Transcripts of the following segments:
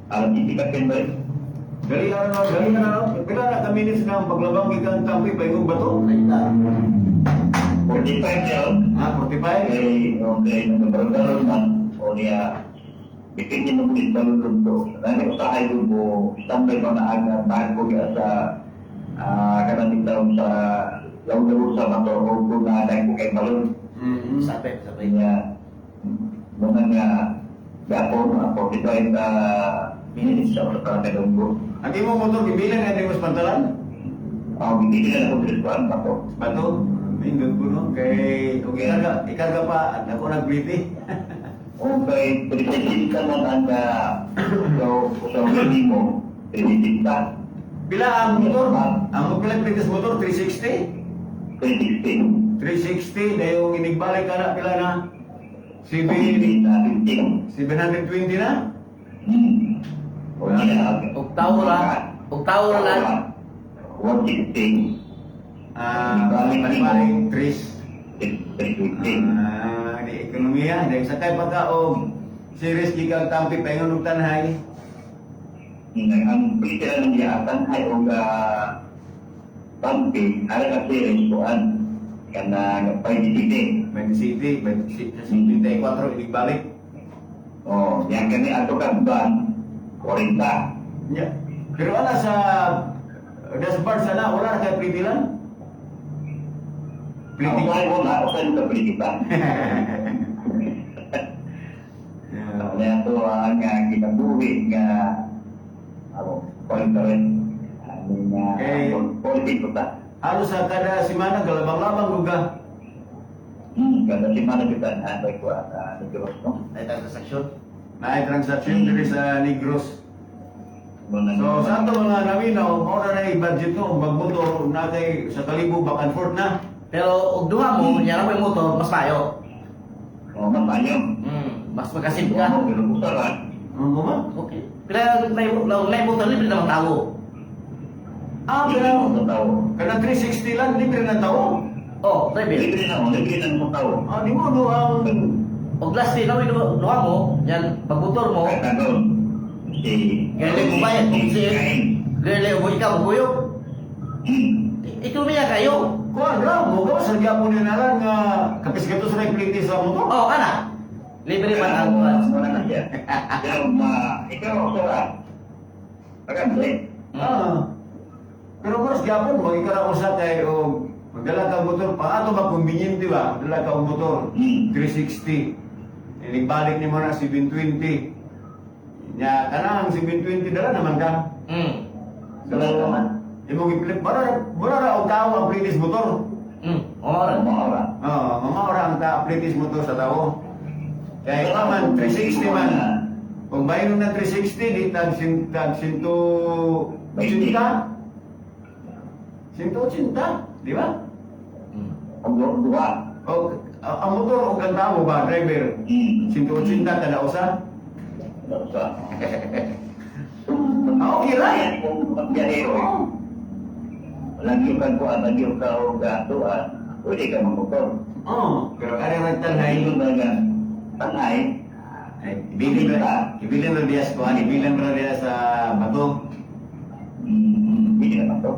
Alam hindi ka ba? Dali na no, dali na no. Pila na ka minutes na ang paglabang gikan Tampi paingong Bato? 45 yun. Ah, 45? Okay, okay. Nagkaroon man. O niya, bitin niya mo balon to. Nani usahay ko mo, standby pa na ang bago ka sa kanang taon sa law sa bato o kung na ko kay balon. Sabay, sabay. Kaya, mga nga, gapon, mga 45 minutes sa para kay Donggo. Ang imong motor gibilan nga mo sa pantalan? Oh, hindi na ako sa bato. Bato. Nindot ko no kay og ikarga, ikarga pa at ako nagbliti. Okay, 360 man ang so minimo, 360. Pila ang motor? Ang pila ang motor 360? 360. 360 na yung inigbalik ka na pila na? 7 750. 720 na? Okay. Og tawo ra, og tawo ra lang. 160. Ah, balik-balik, 3. 350. Ah, di ekonomiya, dahil sakay pa ka og series gikan Tampi paingon og Tanhay. Ang pwede lang niya Tanhay og Tampi, ara ka series kuan kanang 5 City. May City, may 54 inigbalik. Oh, yan kani ato ka ban 40. Nya. Pero ana sa dashboard sana wala na kay pritilan. Pliti. Pliti. Okay, wala, okay ka pliti ba? Yeah. Kaya ito ang kinabuhi nga ako, kwento rin. Ano nga, Okay. politiko ta. Halos sa kada semana galabang-labang luga. Kada semana kita na ko at Negros, no? Ay transaksyon. Naay transaction diri sa Negros. Muna So sa ato mga naminaw, mao na na budget no, magmotor na kay sa kalibo back and forth na. Pero og duha mo, nya ra mo yung motor, mas mayo. Oh, mapayo. Mas makasip ka. Oo, pero kung saan, Ano ba? Okay. Pero may motor libre namang tao. Ah, libre pero na ang tao. kana 360 lang libre ng tao. Oh, driver. Libre na ang tao. Ah, di mo do ang Og last day na duha mo, yan pag motor mo, Kahit ano, si Galing mo ba yan? Si Kain. girl mo ikaw buyog. Ekonomiya kayo. Kuan ra mo ko sa gyapon ni nalan nga kapis gato sa pliti sa motor. Oh, ana. Libre man ang kuan. Muna na siya. Pero ma, ikaw, sara. Paganda. Ah. Pero boss gyapon mo ikaw usa kay og magdala ka og motor pa ato ba convenient, di ba? Dala ka og motor 360. Inigbalik nimo na 720. Nya kanang 720 dala naman ka. So, Dala naman. Imong i-flip bara bara ra og tao ang plitis motor. Ora. Maura. Oo, mamaura ang ta plitis motor sa tao. Kaya ikaw man 360 man. Kung bayon na 360, di tag sin tag 180. 180, di ba? Ang duha. O ang motor o ang tao ba, driver? 180 kada usa. Sa. Ah, okay lang. Kung magbiyahero, Oo. lagi ka kuan, lagi ka og gatuan, pwede ka magmotor. Oo, pero kaya nagtanhay. Ay, nga, tanay, Ay, ibilin ra diya sa kuan, ibilin ra diya sa bato. Hindi naman to.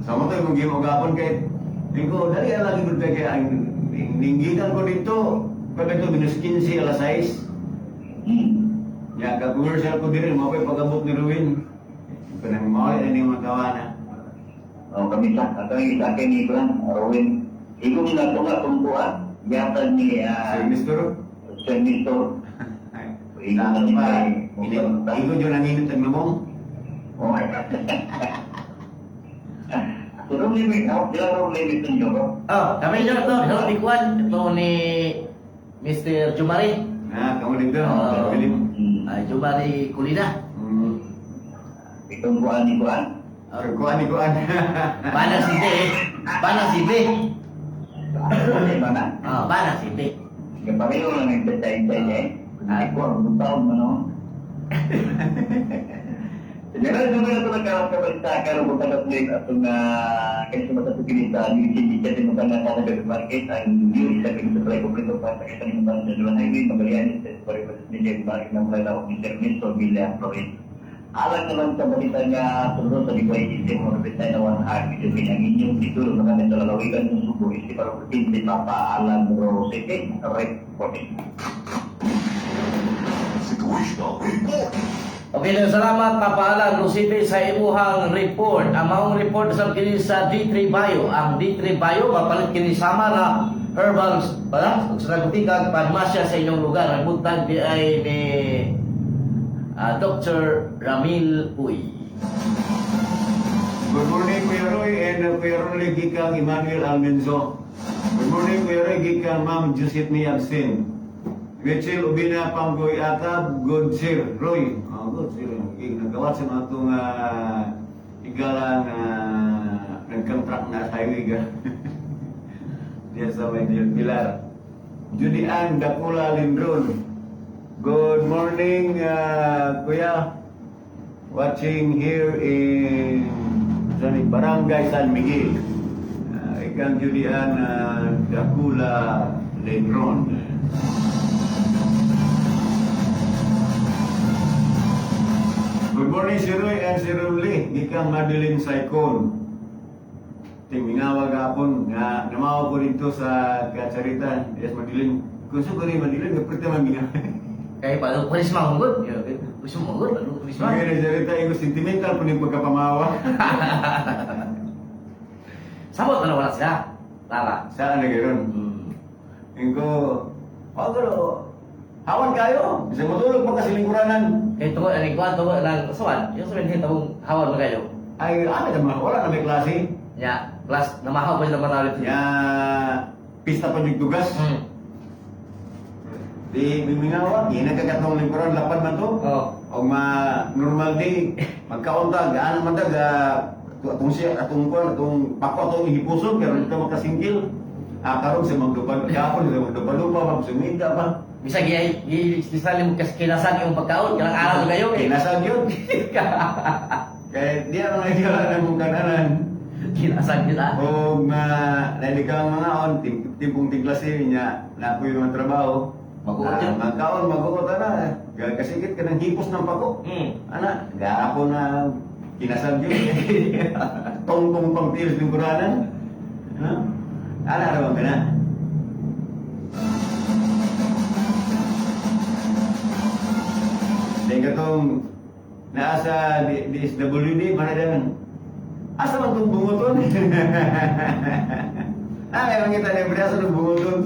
Sa mo tayo kung gimugapon kay Digo, dali ang lagi gud kay ang ninggitan ko dito. Pag ito minus 15 alas 6. Ya, ka-commercial ko diri mo ko'y pag-abot ni Ruin. Kanang mao na ni mga kawana. Oh, kami sa ato yung sa akin ni Kuan, Rowin. Igong na to nga tungkuan, yata ni Sir Nestor. Sir Nestor. Ay, Igo sa na ni pa. kay- Igo jud ang init ang lumong. Oh. So, room limit, oh, di ba room limit ninyo ko? Oh, kami nyo to, no, ni Kwan, ito ni Mr. Jumari. Na, kamo dito. Oo. Philip. Ay, Jumari Kulina. Itong kuan ni kuan. Oh, Kuan ni kuan. Bana City eh. Bana City. Ano ba na? Oh, Bana City. Kapareho lang nagtatay-tay eh. Hindi ko ang taon mo no. General, sa mga ito nagkaroon ka balita, karoon mo tanggap ulit atong kaya sa sa kini sa New City, kasi mo tanggap sa Gabi Market, ang new sa kini supply kompleto pa sa kita ng sa General Highway, Magallanes, sa Paribas Media, Bakit ng mga lawak ni Sir Misto Villa Flores. Alang naman sa balita nga sunod sa DYCC, mga kapitay na 1 hour, medyo ang inyong titulo na kami sa lalawigan ng Subo, isip para Presidente Papa Alan Rosete, reporting. Situational Report. Okay, lang, salamat Papa Alan Rosite sa imuhang report. Ang maong report sa kini sa D3 Bio. Ang D3 Bio mapalit kini sama na herbal para sa butikag parmasya sa inyong lugar. Ang buntag di ay ni Dr. Ramil Uy. Good morning, Kuya Roy and Kuya Rolly Gikang Emmanuel Almenzo. Good morning, Kuya Roy Gikang Ma'am Josephine Absin. Mitchell Ubina Panggoy Atab, good sir, Roy. Oh, good sir. Okay, nagawat sa mga itong igalang nagkontract na sa highway ga. Diyan sa may Pilar. Judy Ann Dakula Lindron. Good morning, Kuya. Watching here in San Barangay San Miguel. Ikang Julian Dakula Lindron. Good morning, si Roy and si Romli. Gikang Madeline Saicon. Ting mingawa gapon nga namawa ko dito sa Katsarita. Yes, Madeline. Kung sa ko rin Madeline, kaprita man mingawa. Kay pa pulis manggod. Pulis manggod, pulis Mga manggod. Sarita, ego sentimental po yung pagkapamawa. Sabot na wala sila. Tama. Saan na gano'n? Ingko, oh, pero, hawan kayo. Bisa matulog pa kasi lingkuranan. Kay tungo ani kuan tungo lang suwan. Yung sabihin tawong hawan mo kayo. Ay, ano naman, wala na may klase. Nya, plus namahaw pa sila matalit. Ya, pista pa yung tugas. Di, mimingawa, di nagkakatong lingkuran, lapan man to. Oh. O ma normal day, magkaunta, gaan man ta, ga, atong siya, atong kuan, atong pako, atong hipuson, pero dito makasingkil. Ah, karon sa magdupa, gapon sa magdupa-dupa, magsumida pa. Bisag gi gi sali mo kas kinasan yung pagkaon, kanang araw kayo eh. Kinasan yun. Kaya di ang mga igala ng mong kananan. Kinasan kita. O ma nalikaw mga on, timpong tiglasin niya, na ako yung mga trabaho. Maguot yun. Ah, magkaon, maguot na. Kasigit ka ng hipos ng pako. Ana, gapo na kinasal yun. Tong-tong pang tiris ng kuranan. Ano? Ana, araw ka na. Dahil katong naa sa DSWD, mana daman. Asa man itong bunguton? Kaya kita na yung asa ng bunguton.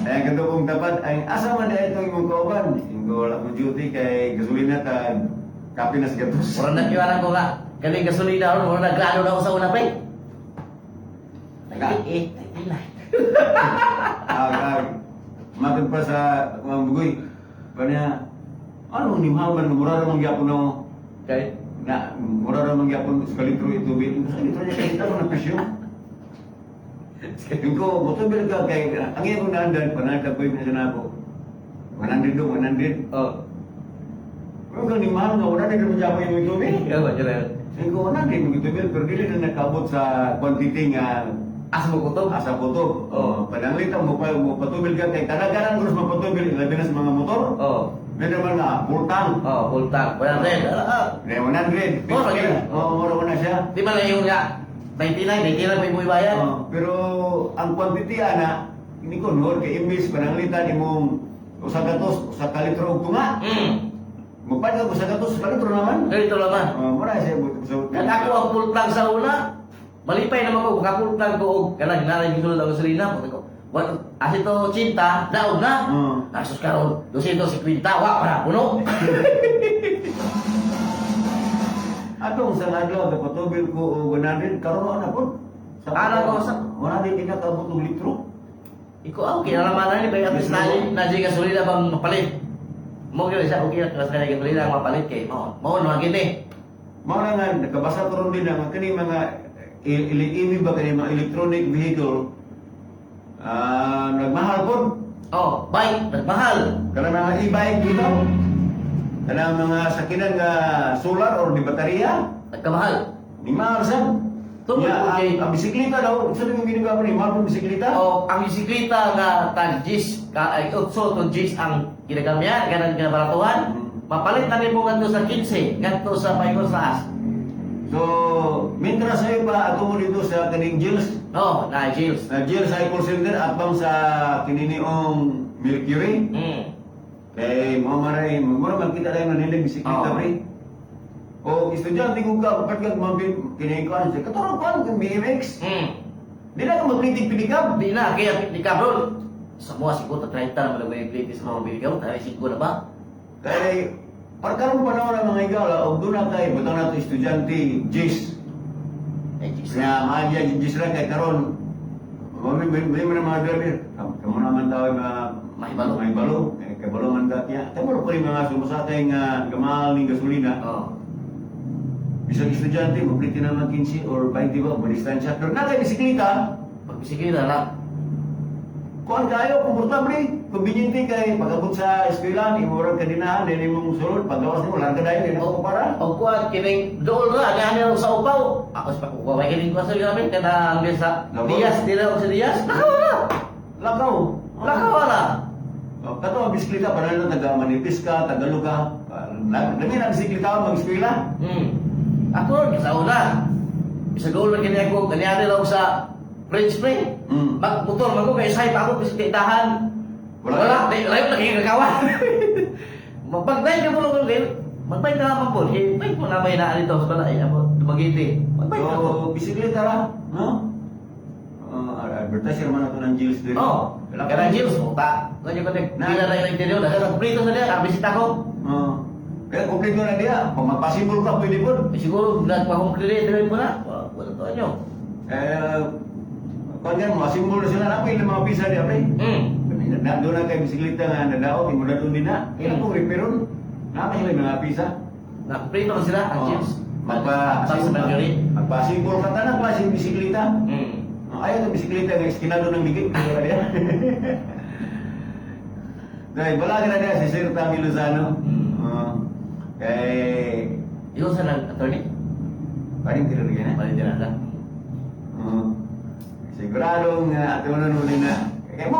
Ay, ang katong tapat, ay asa man na itong imong kauban? Ingo wala mo duty kay gasolina tag kape na sa gatos. Mura na kiwanan ko nga. Galing gasolina ron, mura na grado na ako sa una pa eh. Eh, 99. Ah, matod pa sa mga bugoy. Kanya, ano ni Muhammad, mura ra man gyapon no. Okay. Na mura ra man gyapon sa litro itubig. Sa litro niya kita ko na presyo. Ingko, motobil ka kay ang iyong naandan panagka ko yung na ako. 100 do, 100. Oh. Pero kung ni mahal nga 100 mo gyapon yung tubig. Ikaw ba dyan? Ingko 100 mo tubig pero dili na nakabot sa quantity nga Asa mo kutob? asa kutob. Oo. Oh, pananglit ang mo pa mo patubil ka kay kadaganan ko mapatubil labi na sa mga motor. Oh. Meron man nga full tank. Oh, full tank. 100. Na 100. Oh, lagi. Oh, mura na siya. Di ba na yung nga 99, 99 mo yung bayad? Oh, pero ang quantity ana hindi ko noon kay imbis pananglitan imong usa ka tos, usa ka litro og tunga. Magpadala ko usa ka tos, usa ka litro naman. Ganito naman. Oh, mura siya but sa Kan ako ang full tank sa una. Malipay naman ko, maka-full tank ko og kanang naray gisulod ang gasolina. Puta ko. What, asi to 80, daog na. Asus karon, 250, wa para puno. Atong sa adlaw kapatubil ko og 100 karon ana pod. Sa Ana ko sa- 100 di ka kaabot og litro. Iko ah, okay na naman na ni bay at least na na di gasolina bang mapalit. Mo gyud siya okay na sa gasolina ang mapalit kay mao. Mao na gini. Mao na nga nakabasa ko ron din ang kani mga EV ba kani mga electronic vehicle, nagmahal pod. Oh, bike, nagmahal. Kanang mga e-bike dito. Kanang mga sakinan nga solar or di baterya. Nagkamahal. Ni mahal sad. Tungod Ya, po ang, kay- ang bisikleta daw, sa rin ginagawa ni mahal pong bisikleta. O, ang bisikleta nga tag Gis, ka, ay, 8 to Gis ang ginagamyan, ganang ginabaratuhan. Mapalit na nimo ngadto sa 15, ngadto sa paingon sa as. So, mientras sa'yo pa ato mo dito sa kaning Gilles, Oh, na Gilles. na Gilles Cycle Center at bang sa kininiong Mercury. Kay mo maray, mura magkita tayo manilig bisikleta Oo. pre. O estudyante kung ka upat ka mampin kinikuan sa katurong kuan kung BMX. Di na ka maglitig pinikab. Di na, kaya di ka bro. Sa mga siguro, 30 na malagay yung plate sa mga biligaw, 35 na ba? Kay para karon panahon ang mga igala og doon na kay butang nato estudyante Gis. Ay, Gis. Kaya mahal yan Gis ra kay karon. Mami may mga mga driver. Kamo naman tao ay mga Mahibalo. Mahibalo. Eh, kabalo man ka niya. Kabalo pa rin mga sumasakay nga gamahal ning gasolina. Oh. Bisag estudyante, mapliti na mga 15 or 20 ba, madistansya. Pero na kay bisikleta, Pag bisikleta na, kuan kayo, komportable. Conveniente kay pag-abot sa eskwelahan, imurag ka dinahan, dili mong sulod, pagawas nimo, larga dayon, dili mo para. O kuan kining dool ra ani ani sa upaw. Ako sa kuwa kining kuan sa gamit kanang sa Lakaw. Dias dila sa Dias. Lakaw na. Lakaw. Lakaw na. Oh, kato ang bisikleta para na taga Manipis ka, Tagalog ka. Dami na bisikleta ang mag-eskwela. Ako ron sa una. Isa dool ra kini ako kani ani lang sa French Spring. Magmotor man ko kay say pa ako bisikletahan. Wala. Wala, di layo na kay kagawan. Magbagday ka mo lang kayo. Magbay ka naman po. Eh, bike mo na may naa dito sa balay ako Dumaguete. Magbay ka po. So, bisikleta ra, no? Advertiser man ato ng Gilles dito. Oh, kanang Gilles mo ta. Ganyan ko nag Na- na na yung interior, dahil kompleto sa diya, kabisita ko. Oh. Kaya kompleto na diya. Kung magpasimbol ka, pwede po. Eh, siguro nagpa-complete rin mo na. Wala wala to anyo. Eh, kung yan, mga simbol na sila na, pwede mga pisa diya, pre. Na, doon na kay bisikleta nga nadaot, imo na doon din na. Kaya kung reperon, na pa sila mga pisa. Na-kompleto na sila ang Oh. Gilles. Magpa Sa Mercury. Magpasimbol ka tanang klase ng bisikleta. Oh, ayaw ng bisikleta nga iskinado ng ligid. Wala diya. Dahil wala ka na diya si Sir Tommy Lozano. Oh, kay Ikaw sa nag-attorney? paring tinanong na. Bali din na. Oo. Siguradong ato na nun na. Kay mo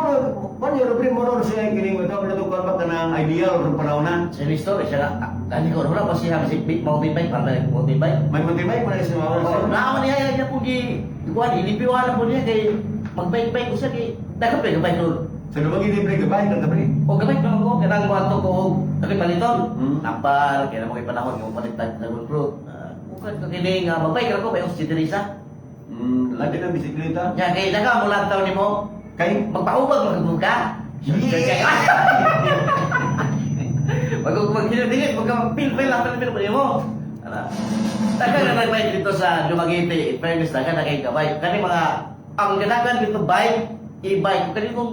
kon yo pre mo siya kining mo to ko ba kanang ideal ron panahon na. Sa story siya na, dahil ko, wala pa siya kasi mountain bike, parang mountain bike. May mountain bike man siya mawala Oh, siya. naaman niya niya po gi, ikuan, ilipiwan po niya kay magbike-bike ko siya kay, daghan pa yung bike road. Sa lubang hindi pre gabay ka pre. O gabay pa ko kanang moadto ko og daghan paliton. Nampal kay na mo panahon nga palit tag dragon fruit. Bukan ko kini nga magbike ra ko pa si Teresa. Lagi na bisikleta. Nya kay daga mo lantaw nimo Kay magpaubag magud ka. Yeah. Wag maghinadingit, wag ka magpil-pil lang pil pil mo. Ana. Dagan na nagbike dito sa Dumaguete, in fairness, dagan na kay kabike. Kani mga ang ganagan dito bike, e-bike. Kani kung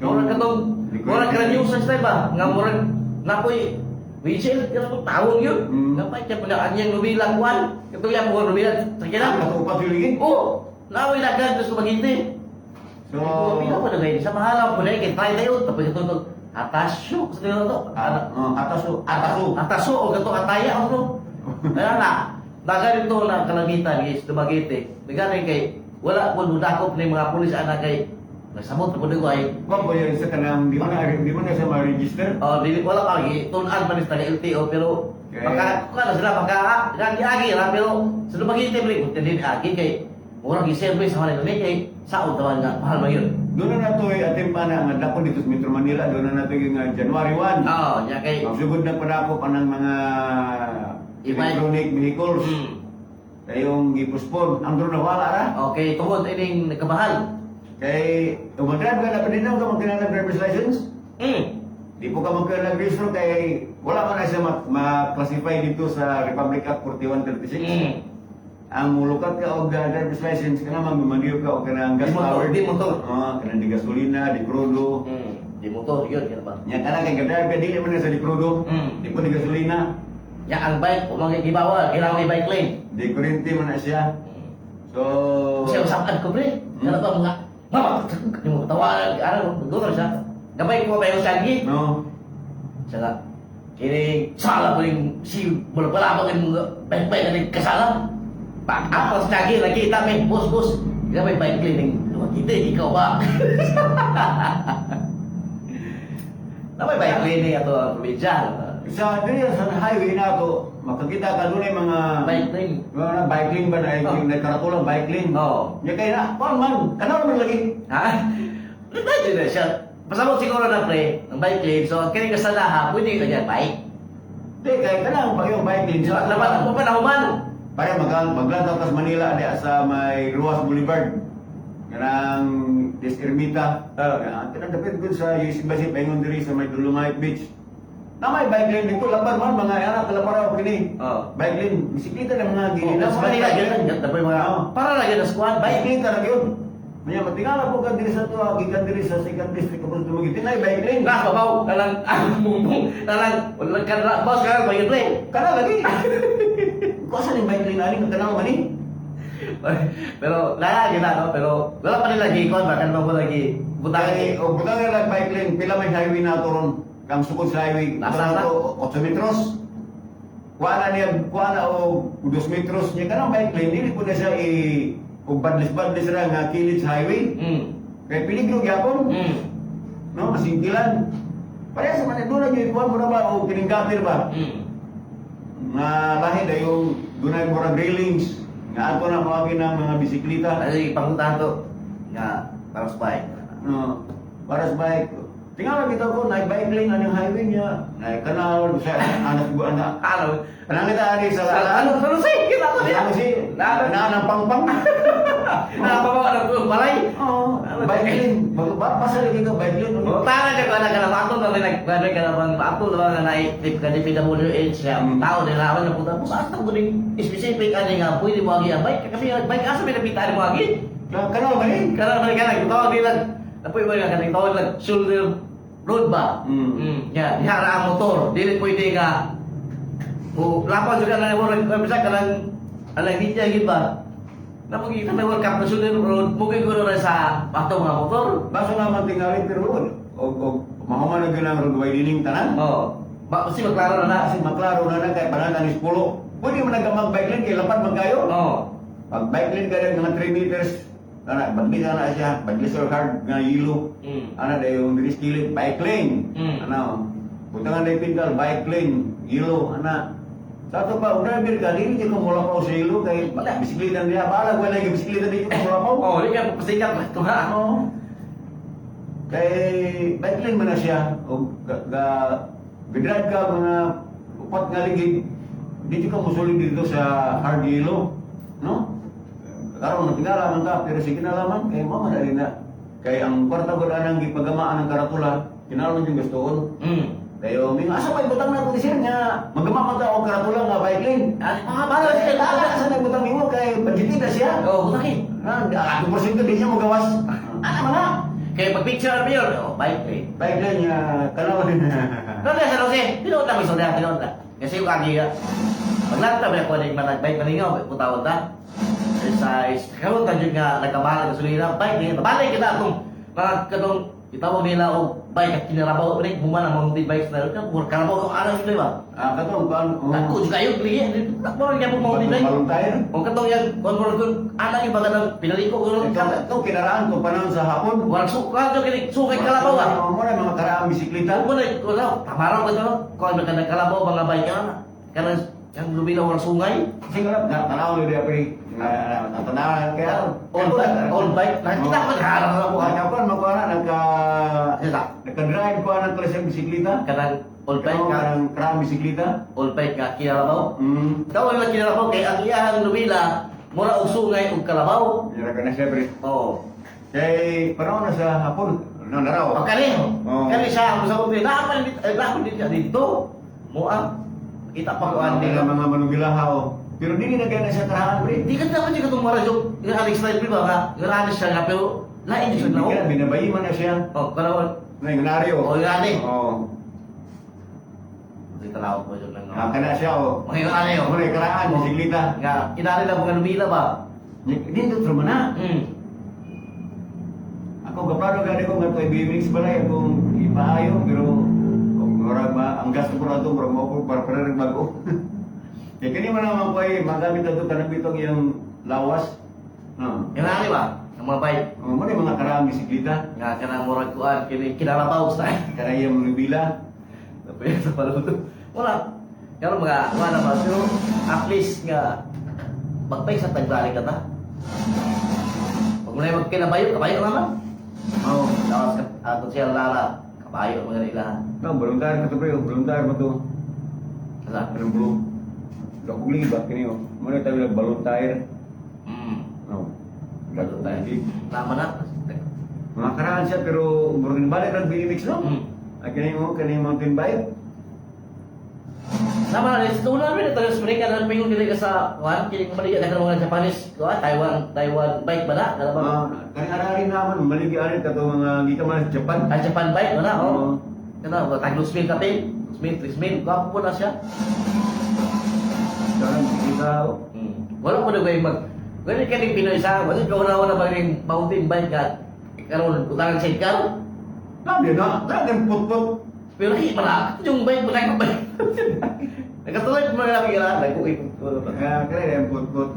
murag katong murag ka nuisance style ba? Nga murag napoy whistle ka mo tawon yun. Nga bike ka pala anyang nubilang kwan. Katong yan mo nubilang sa kila. Katupat yung ligid. Oh, naoy dagan dito sa Dumaguete. So, So, pila ko na kayo. Sa mahalang po na yun, kay try tayo. Tapos ito ito, atasyo. Sa ito ito, ah, ataso, ataso. Ataso o gato ataya o to. Kaya na, naganito na kalamitan guys, Dumaguete. Nagani kay wala po nudakop ni mga pulis ana kay nagsamot na po ko ay Wa ba yun sa kanang di mo na siya ma-register? oh, dili wala pa gi tun-an man sa LTO pero maka kuan na sila maka agi ra pero sa Dumaguete pre kung dili agi kay murag gi-service sa kanila ni kay saod naman nga mahal man yun. Doon na nato ay ating pana nga dako dito sa Metro Manila, doon na nato yung January 1. Oo, nya kay Magsugod na padako pa ng mga E-bike. electronic vehicles. Kayong gipospon, ang drone na wala ra. Okay, tungod ining nagkamahal. Kay umadrive ka na pa din ka magkinahanglan driver's license. Di po ka magkinahanglan register kay wala pa na siya ma-classify dito sa Republic Act 4136. Ang mulukat ka og driver's license kana magmamaniyo ka og kanang gas Di motor, powered. di motor. Oo, kanang di gasolina, di krudo. Di motor yun kaya ba? Nya kana kay gadrive ka dili man na sa di krudo. Di po di gasolina, Ya ang bike, umang gibawal, kailangan may bike lane. di kuryente man na siya. So, Siya usapan ko pre. Kaya ba mga mama, di mo tawanan, ano, gusto siya. Gabay ko ba yung Changi? No. Siya nga, kini sala ko yung si balabang yung bike-bike na kasala. Pag ako sa Changi, nakita may boss, boss. Gabay bike cleaning. Kita, ikaw ba? Namay bike cleaning ato ang probinsya. Sa diri sa highway na ako, makakita ka doon ay mga Bike lane. Mga bike lane ba na yung nagkaratula bike lane. Oo. Nya kay na, kuan man, kanal man lagi. Ha? Imagine na siya. Pasabot siguro na pre, ang bike lane. So, ang kini kasalaha, pwede ka dyan bike. Di kay kanang pag yung bike lane So, labat ako pa nahuman. Pare maglantaw kas Manila di sa may Ruas Boulevard. Kanang Des Ermita. Uh, kanang dapit gud sa UC Basit paingon diri sa may Dolomite Beach. Na may bike lane dito lapad man mga anak kalaparaw kini. Oo. Bike lane, bisikleta na mga gili. Oh, sa Manila, ganyan, ganyan, mga, Oo. para na ganyan squad, bike. Bike lane ra gyud. Manya matingala po ka diri sa tuwa, gikan diri sa second district kapos tumugit. Tinay bike lane. Nas, babaw, kalang, ah, mumong, kalang, walang kanra, boss, kalang, bike lane. Kana lagi. Kuasa ning bike lane ani kanang man ni. Pero, lagi na, no? Pero, wala pa nila gikon, baka naman ko lagi, butang Kay o butang nila bike lane pila may highway na to ron. Kang sukod sa highway. Nasa Butang to 8 metros. Kuha na niya, kuha na og 2 metros niya kanang bike lane dili po na siya i og badlis-badlis ra nga kilid sa highway. Kay peligro gyapon. No, masingkilan. Pareha sa man doon na kuha mo na ba o kining gutter ba? Nga lahi dayong dunay murag railings nga ato na moagi ng mga bisikleta. Kasi, pangutahan to, nga, para sa bike. No, para sa bike. Tingnan kita ko na bike lane anong highway niya. Na kanal sa anak ko anak. Ano? Kanang kita ani sa Ano? Ano? Si? Kita ko niya. Ano si? Na, Na ng pangpang. Napabawa ng tulong balay. Oo, bike lane. Bago ba pasal lagi ka bike lane. Ano? Tara ka ko na ka na ato na rin nagkano ka na bang ato na nga na trip ka ni PWH nga tao nila ako na puta sa ato ko ning specific ani nga pwede mo agi ang bike kasi ang bike asa pinapitaan mo agi Na kanal ba ni? kana man ka nagtawag nila napoy mo nga kanang tawag nag shoulder road ba. Ya diha ra ang motor dili pwede nga o lapaw jud ka na mo bisa kanang anang ninja gid ba na mo kita na World Cup na shoulder road mo gyud na sa ato mga motor. Baso naman tingali pero og og mahuman na gyud ang road widening tanan. Oh. Ba, kasi maklaro na na. Kasi maklaro na na kay panan ni pulo. Pwede mo nag bike lane kay lapad man kayo. Oo. Pag bike lane ka rin, mga 3 meters, ana, baglis ana siya, baglis or hard nga yelo. Ana dayon diri sa kilid, bike lane. Ana, butangan day pintal, bike lane, yelo, ana. Sa ato pa, og driver ka, dili ka mulapaw sa yelo kay Wala. bisikleta niya, bahala wala yung bisikleta di ka mulapaw. Oh, di ka pasikat ba ito ha? Oo. Kay bike lane man na siya og ga, ga, ga-drive ka mga upat nga ligid, dito ka musulod dito sa hard yelo, no? Karon natingala man ka pero sige na lamang kay mo man na. Kay ang kwarta ko anang gipagamaan ng karatula, kinahanglan yung gustoon. Dayo may asa pa ibutang na ko sir nga magama man ta og karatula nga bike lane. Ah, mga bahala siya. Bahala sa nagbutang nimo kay budgeted na siya. Oh, butangin. Na, ato porsyento di siya magawas. Ana mga Kaya pag picture mo yun, oh, bike lane. bike lane nga kanaw. Ano na sa Jose? Tinuod na may istorya, tinuod na. Kasi yung kagi ka, paglanta ba ako ng mga bike malingaw, putawad na. Sa karon ta jud nga nagkamahal ang gasolina, bike lane. Balik kita atong mga katong itawag nila og bike at kinarabaw ni human ang mountain bikes na rin. Mura karabaw ang araw nila ba? Ah, katong kuan. Ako jud kayo kliye, mo rin mo mountain bike. Balon tayo. O katong yang kon mo kun ana yung baga ng pinaliko ko ron. Ito, kinaraan ko panahon sa hapon. Warang suka jud kini sukay kalabaw ah. Mo na mga karaang bisikleta. Mo na ko daw tamaraw ka daw. Kon ka na kalabaw mga bike ka kanang yang lumila warang sungay. Kasi nga na tanaw ni dia pre. Natanaw kaya All bike, all bike. Nakita ko harap sa buhay. Naka kuan makuha na nagka Sila. nagka-drive ko ang klaseng bisikleta. Kanang all bike Kanang ka, kanang karaang bisikleta. all bike ka kinalabaw. Tawag nila kinalabaw kay ang iyahang lumila mura og sungay og kalabaw. Yara ka na siya pre. Oh. Kay panahon na sa hapon. No, naraw. O kani, Oo. kani siya ang sa kong naaman dito, eh, naaman dito dito. Mo ang kita pa ko Ang ani mga mga manugilaha oh. Pero dili na kaya na siya karahan pre. Di ka dapat siya katong mara joke, nga Alex Live ba nga, nga siya nga pero lain siya Hindi na. ka binabayi man na siya. Oh, kalawan. Na yung naryo. Oh, yung ani. Oh. Di tanaw ko jud lang. Ah, kana siya oh. Mga yung ani oh. Muna yung karaan, bisikleta. Nga inari lang mga lumila ba. Dito trauma na. Ako gaplano gani ko nga to BMX balay akong maayo pero kung murag ma ang gasto ko na to, murag mao ko para para rin bago. Kaya kini man naman ko ay magamit na to kanang bitong iyang lawas. No. Yung ba? Ang mga bike. Oh, mo mga karaang bisikleta. Nga kanang murag kuan kini kinalabaw sa. Kanang iyang nubila. Napaya sa paluto. Wala. Pero mga wala ba pero at least nga magpay sa tagbalik ka ta. Pag muna magkinabayo, kabayo naman. Oh. Lawas ka ato siya lala, kabayo mga nila. No, volunteer ka to pre, volunteer mo to. Asa? Anong blue? Dakog liba kini oh. Mo na tayo volunteer. No. Dakog Volunteer. Tama na. Mga karaan siya pero murag balik ra BMX, no? Mm. Ay kini mo kini mountain bike. Tama na, ito na rin ito sa Amerika na pingon dili ka sa kuan kini kumaliya ka mga Japanese, kuan Taiwan, Taiwan bike ba na? Kana ba? Ah, kani arari naman maligi ani kato mga gikan man sa Japan. Ah, Japan bike ba na? Oh. Oo. Kana ba tag 2,000 ka pil? 2,000, 3,000, gwapo po na siya. Karang kita oh. Wala ko na ba mag Ganun ka ning Pinoy sa wala ka una una ba ning mountain bike ka karon utangan sidecar. Labi na, labi putput. Pero hi pala yung bike mo na bike. Nagkatuloy mo na lang ira nagkuki pa. Kaya kaya yung putput.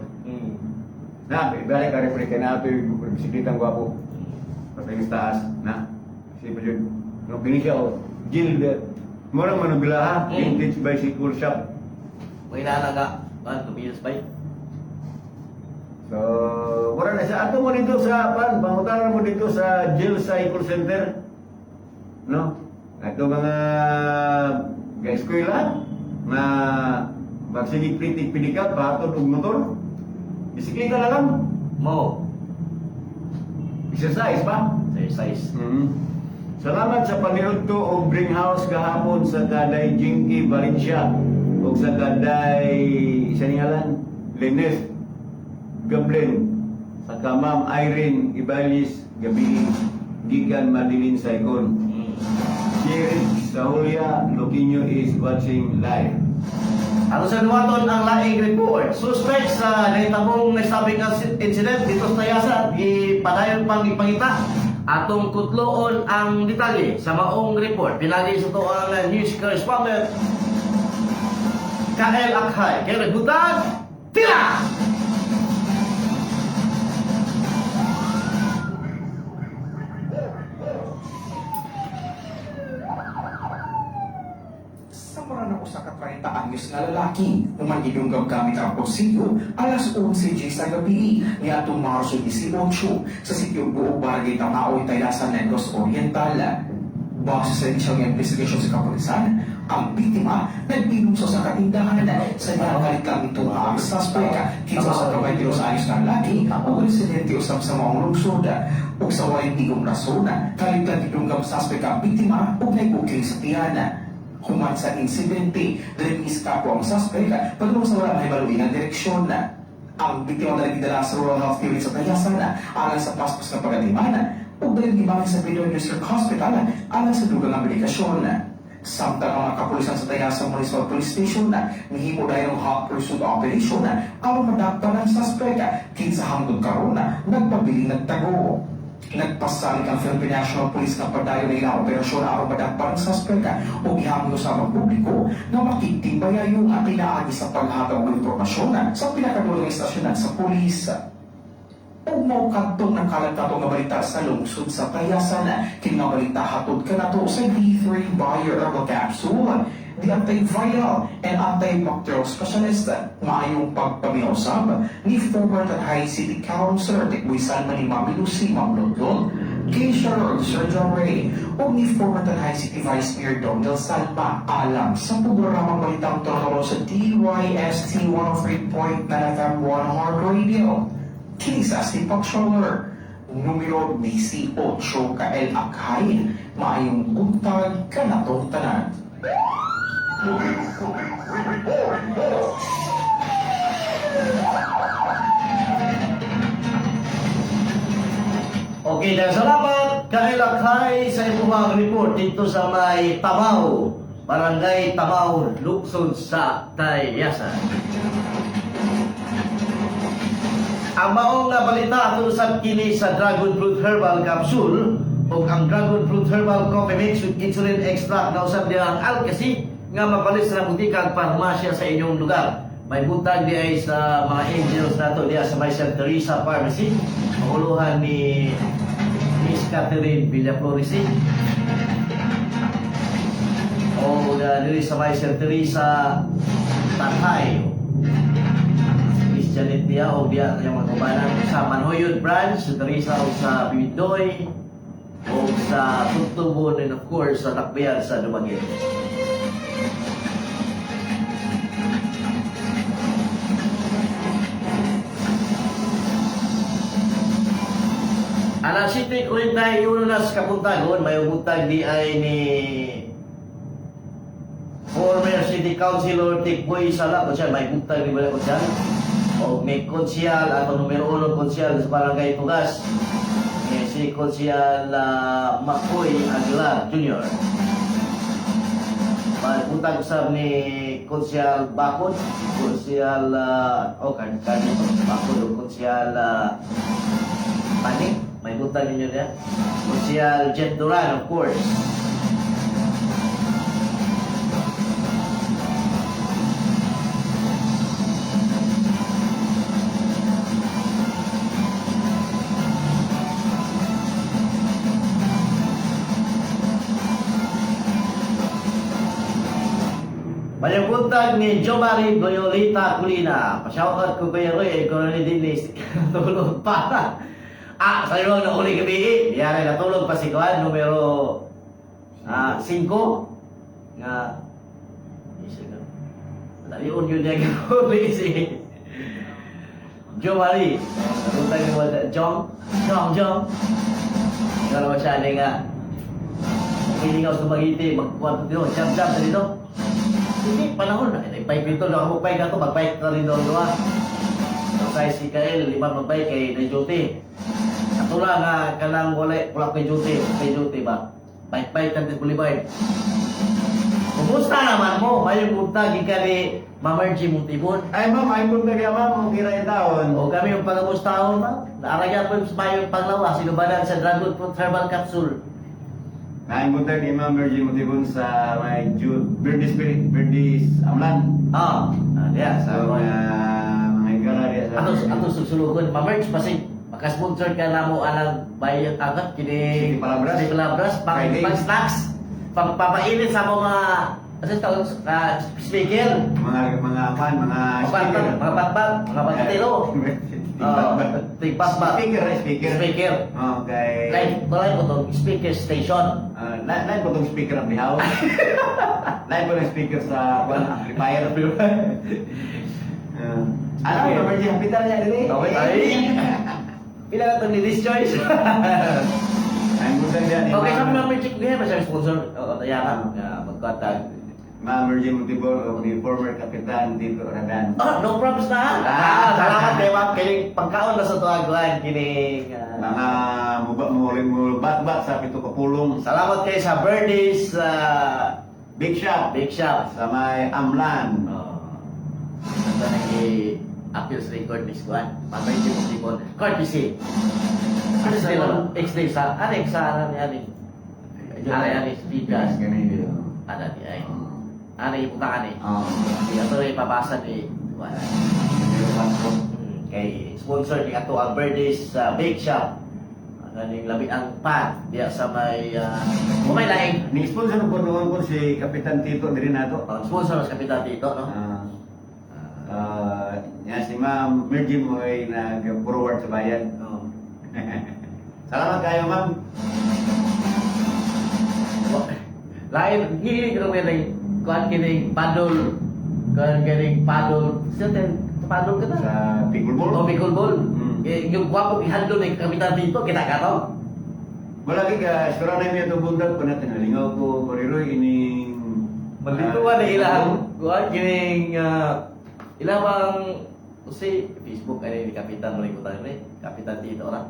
Na, balik ka rin kay na ato yung bisikleta ang gwapo. Patay sa taas, na. Kasi pa yun. No, kini siya oh. Jill, murang manubila ha, vintage bicycle shop. May nana nga, man, convenience bike. So, mura na siya. Ato mo dito sa, pan, pangutanan mo dito sa Jill Cycle Center. No? Ato mga ga-eskwela na magsigig kritik pinikap, pahatod og motor. Bisikleta na lang. Mo, Exercise pa. Exercise. Salamat sa panirudto og Bring House gahapon sa Kaday Jinky Valencia ug sa Kaday isa ni ngalan Leneth Gablin sa ka Ma'am Irene Ibalis Gabi gikan Madeline Saigon. Sheriff Sahulia Loquinho is watching live. Ano sa nuwaton ang laing report? Suspect sa nahitabong stabbing incident dito sa Tayasan, gipadayon pang ipangita. Atong kutloon ang detalye sa maong report. Pinagi sa to ang news correspondent Kael Akhay. Kaya butag, tira! Sa mura na usa ka 30 anyos nga lalaki, human gidunggab gamit ang kutsilyo alas 11 sa gabi niadtong Marso 18 sa sitio Buog, Barangay Tamaoy, Tayasan, Negros Oriental. Base sa inisyal nga investigasyon sa kapulisan, ang biktima nag-inom sa usa ka tindahan sa kalit lang ito ang suspect kinsa sa 32 anyos nga lalaki ug residente usab sa maong lungsod. Ug sa walay tigom rason, kalit lang gidunggab suspect ang biktima ug nag-uking sa tiyan. Human sa insidente, dahil iskapo ang suspect padung sa wala mahibaloy ang direksyon. Ang biktima dahil gidala sa Rural Health Unit sa Tayasan alang sa paspas nga pagatiman ug dahil gibalik sa Bidor District Hospital alang sa dugang nga medikasyon. Samtang ang mga kapulisan sa Tayasan Municipal Police Station nihimo dahil ang hot pursuit operation aron madakpan ang suspect kinsa hangtod karon nagpabiling nagtago. Nagpasalig ang Philippine National Police nga padayon na ilang operasyon aron madakpan ang suspect o gihamon sa mga publiko nga makigtimbayayo nga pinaagi sa paghatag og impormasyon sa pinakadulong estasyonan sa pulis. Ug mao kadtong nakalagtato nga balita sa lungsod sa Tayasan. Kini nga balita hatod kanato sa D3 Bio Herbal Capsule, the antiviral and antibacterial specialist. Maayong pagpaminaw usab ni former Tanay City Councilor Tikboy Salma ni Mami Lucy Mamlodlod, Keisha Lord Sir John Ray, ug ni former Tanay City Vice Mayor Donald Salma alam sa programang Balitang Tororo sa DYST 103.9 FM 1 Hard Radio. Kini sa si Patroller numero 18 Kael Akhay, maayong buntag kanatong tanan. Okay, dahil salamat Kael Akhay sa imong report dito sa may Tamaw, Barangay Tamaw, Lukson sa Tayasan. Ang maong nga balita atol sa kini sa Dragon Fruit Herbal Capsule. Ug ang Dragon Fruit Herbal Coffee Mix with Insulin Extract na usab diha ang Alkasi nga mapalit sa butika ug parmasya sa inyong lugar. May buntag di ay sa mga angels nato diha sa may Santa Teresa Pharmacy. Panguluhan ni Miss Catherine Villafloresi. O diri sa may Santa Teresa Tanhay. Miss Janet diha o diha yung mga kabanan sa Manhoyod Branch, sa Teresa o sa Bibindoy o sa Tuntubon and of course sa Takbian sa Dumaguete. Alas 7:41 na sa Kabuntagon, may buntag di ay ni former City Councilor Tikboy Sala, kung siya, may buntag di ba ko siya? O may konsyal, ato numero 1 konsyal sa Barangay Tugas, eh, si Konsyal Makoy Aguilar Jr. May buntag usab ni Konsyal Bakod, Konsyal, oh, kan, kan, Bakod, o Konsyal Panik, may buntag ninyo niya. Konsyal Jet Duran, of course. Mayong buntag ni Jomari Goyolita Kulina. Pa-shoutout ko Kuya Roy, ko ni Dennis. Natulog pa. Ah, sa'yo lang nauli gabi eh. Yan, natulog pa si Kuan, numero 5. Nga, isa ka. Dalion yun niya gabi si Jomari. Buntag ni Walter. Jong, Jong, Jong. Ikaw naman siya, ano nga. Piling ako sa Dumaguete, magkuhan dito, jam jam na dito. Hindi, panahon na. Nag-bike dito, na ako bike ako, mag-bike na rin doon doon. So, kay si Kael, lima mag-bike kay na duty. Katula nga, kanang wala, wala kay duty ba? Bike-bike ka din Boulevard. Kumusta naman mo? Mayong punta, gikan ni Ma'am Ergie Montibon. Ay ma'am, ay mo na ma'am, okay ra taon. O kami yung pangamusta ma'am. Naaragyan po yung mayong panglawa, sinubanan sa Dragon Fruit Herbal Capsule. Naay buntag ni Ma'am Virgin Montibon sa may Jude Birdies Spirit, Birdies Amlan. Ah, diya, Sa sa mga higala diya sa Ato ato susulugon ma-merch pasig maka-sponsor ka namo anang bayot agad kini City Palabras. City Palabras pang, Friday. pang snacks pang papainit sa mga ano tawag speaker mga pan, mga mga mga batbat mga batbatilo. Oh, tigbatbat. Speaker, eh, speaker. Speaker. Okay. Live tulay ko to speaker station. Ah, line po tong speaker of the house. Line po ng speaker sa kwan, amplifier. Ano, Okay. Ma'am Virgin, hapitan niya dili. Okay, ay. Pila na to ni Liz Choice. Ay, buntag diya ni Okay, Ma'am- sa mga merch ko ba siya sponsor? Oo, taya ka. Magkatag. Ma'am Virgin Montibor o ni former Kapitan Tito Radan. Oh, no props na. Ah, salamat kay ma'am kining pagkaon na sa tuwaguan kining Mga muba mo mo bat-bat sa pito kapulong. Salamat kay sa Birdies Big Shop Big Shop. sa may Amlan. Oh. Ito nag appeals record ni Squad. Patay di mo tipon. Courtesy. Ano sa X-day sa ano sa ano ni ani? Ani ani speakers. Ganun yun. Ano di ay. Ano ipunta ni. Oo. Di ato rin ipabasa ni wala. Kay sponsor ni ato ang Birdies Bake Shop. Ang ganing labi ang pan diya sa may may laing Ni sponsor ko noon ko si Kapitan Tito diri nato. Sponsor sa Kapitan Tito, no? Ah, ah, yan si Ma'am Virgin mo ay nag-forward sa bayan. Oh. Salamat kayo, ma'am. Lain gini ko may kuan kining padol. Kuan kining padol. Sa ten padol kita. Sa Pigulbol. Oh, Bicol Ball. Mm. Eh, yung gwapo ihandol ni Kapitan Tito kita ka to. Wala kay ka, istorya na yung itong buntag ko natin. Nalingaw ko, Koriroy, ining. Malituan na ilang kuan kining ilang bang si Facebook ay ni Kapitan mo rin ni Kapitan Tito ra.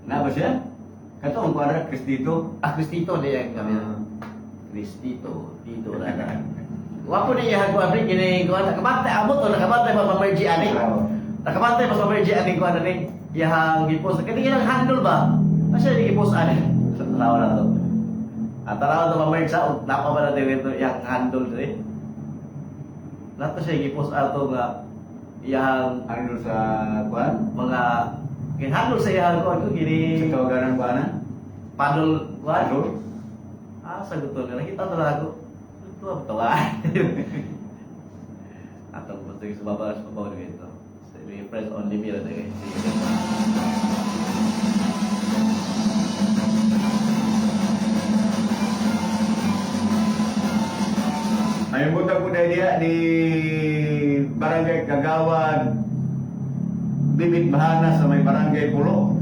Na ba siya? Kato ang kuwara, Chris Tito. Ah, Cristito niya ang kami. Cristito, Tito ra. Wapo niya kuan pre kining kuan nakabantay amot o nakabantay pa pa-merge ani. Nakabantay pa sa merge ani kuan ani. Iyahang gipost. Kani ilang handle ba? Asa di gipost ani? Sa tanaw na to. At tanaw to ma-merge sa napa ba na dito iyang handle diri? Nato siya gipost ato nga iyahang Ano sa kuan? mga ginhandle sa iyahang kuan ko Sa gini tawagan kuan na? paddle kuan. Ano? Ah, sagot to. Nakita to na ako. Ito ang tawa. Atong gusto yung sumaba sa babaw dito. Sa friends only me lang eh. Sige. Ay buta ko dahil diya di Barangay Kagawad Bibit Bahana sa may Barangay Pulo.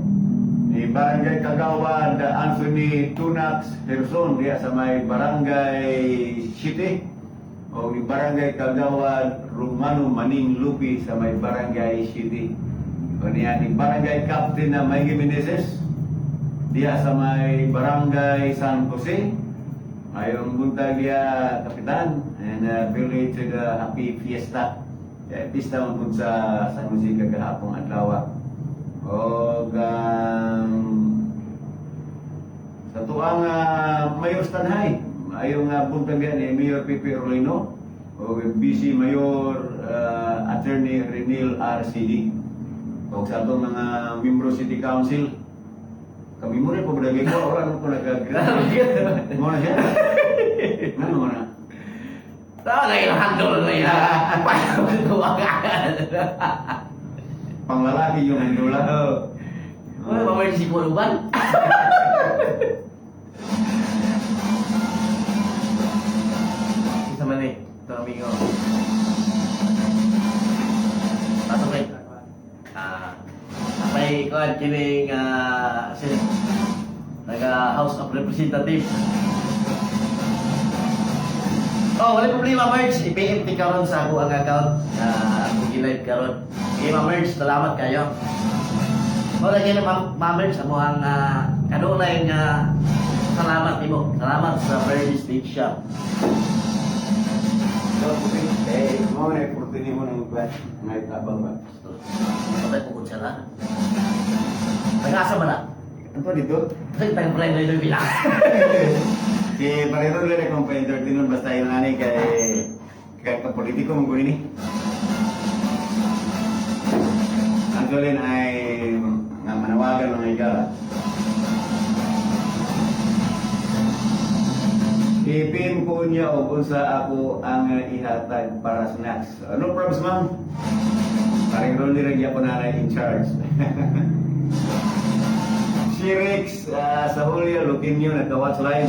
Ni Barangay Kagawad Anthony Tunax Herson diya sa may Barangay City. O ni Barangay Kagawad Romano Maning Lupi sa may Barangay City. O niya ni Barangay Captain na Mikey Meneses diya sa may Barangay San Jose. Mayong buntag diya, Kapitan, and village happy fiesta. Kaya pista man pud sa San Jose kagahapon adlaw. Og sa tuang Mayor Stanhay, ayong buntag diya ni Mayor Pepe Orlino og BC Mayor Attorney Renil RCD. Og sa atong mga membro City Council, kami mo rin pabalagay ko, wala ko nag-agree. Mo na siya? Ano mo na? Tawa na yung handle na yan. Paano Panglalaki yung handula. Oo. Wala ba may si Kuruban? Isa man eh. Ito amigo. Pasok eh. Ah, may kuan kining si taga House of Representatives. Oh, wala problema, Merge. I-PM ti karon sa ako ang account. Ako gi-live karon. Okay, Ma Merge, salamat kayo. Wala kayo na Ma Merge, amo ang kanunay nga salamat nimo. Salamat sa Bernie's Big Shop. Eh, mo na opportunity mo ng kwan. Ngay tabang ba? Patay ko siya na. Nag-asa ba na? Ano pa dito? Kasi tayong Brian Lloyd yung bilang. Si Parero lang akong pa-entertain nun basta yung nanay kay kay politiko mong kunin ni. Actually ay nga manawagan mga igala. I-PM ko niya o kung sa ako ang ihatag para snacks. No problems, ma'am. Parang Rolly rin po na in charge. Si Rex sa Julia Luquinio nagka-watch live.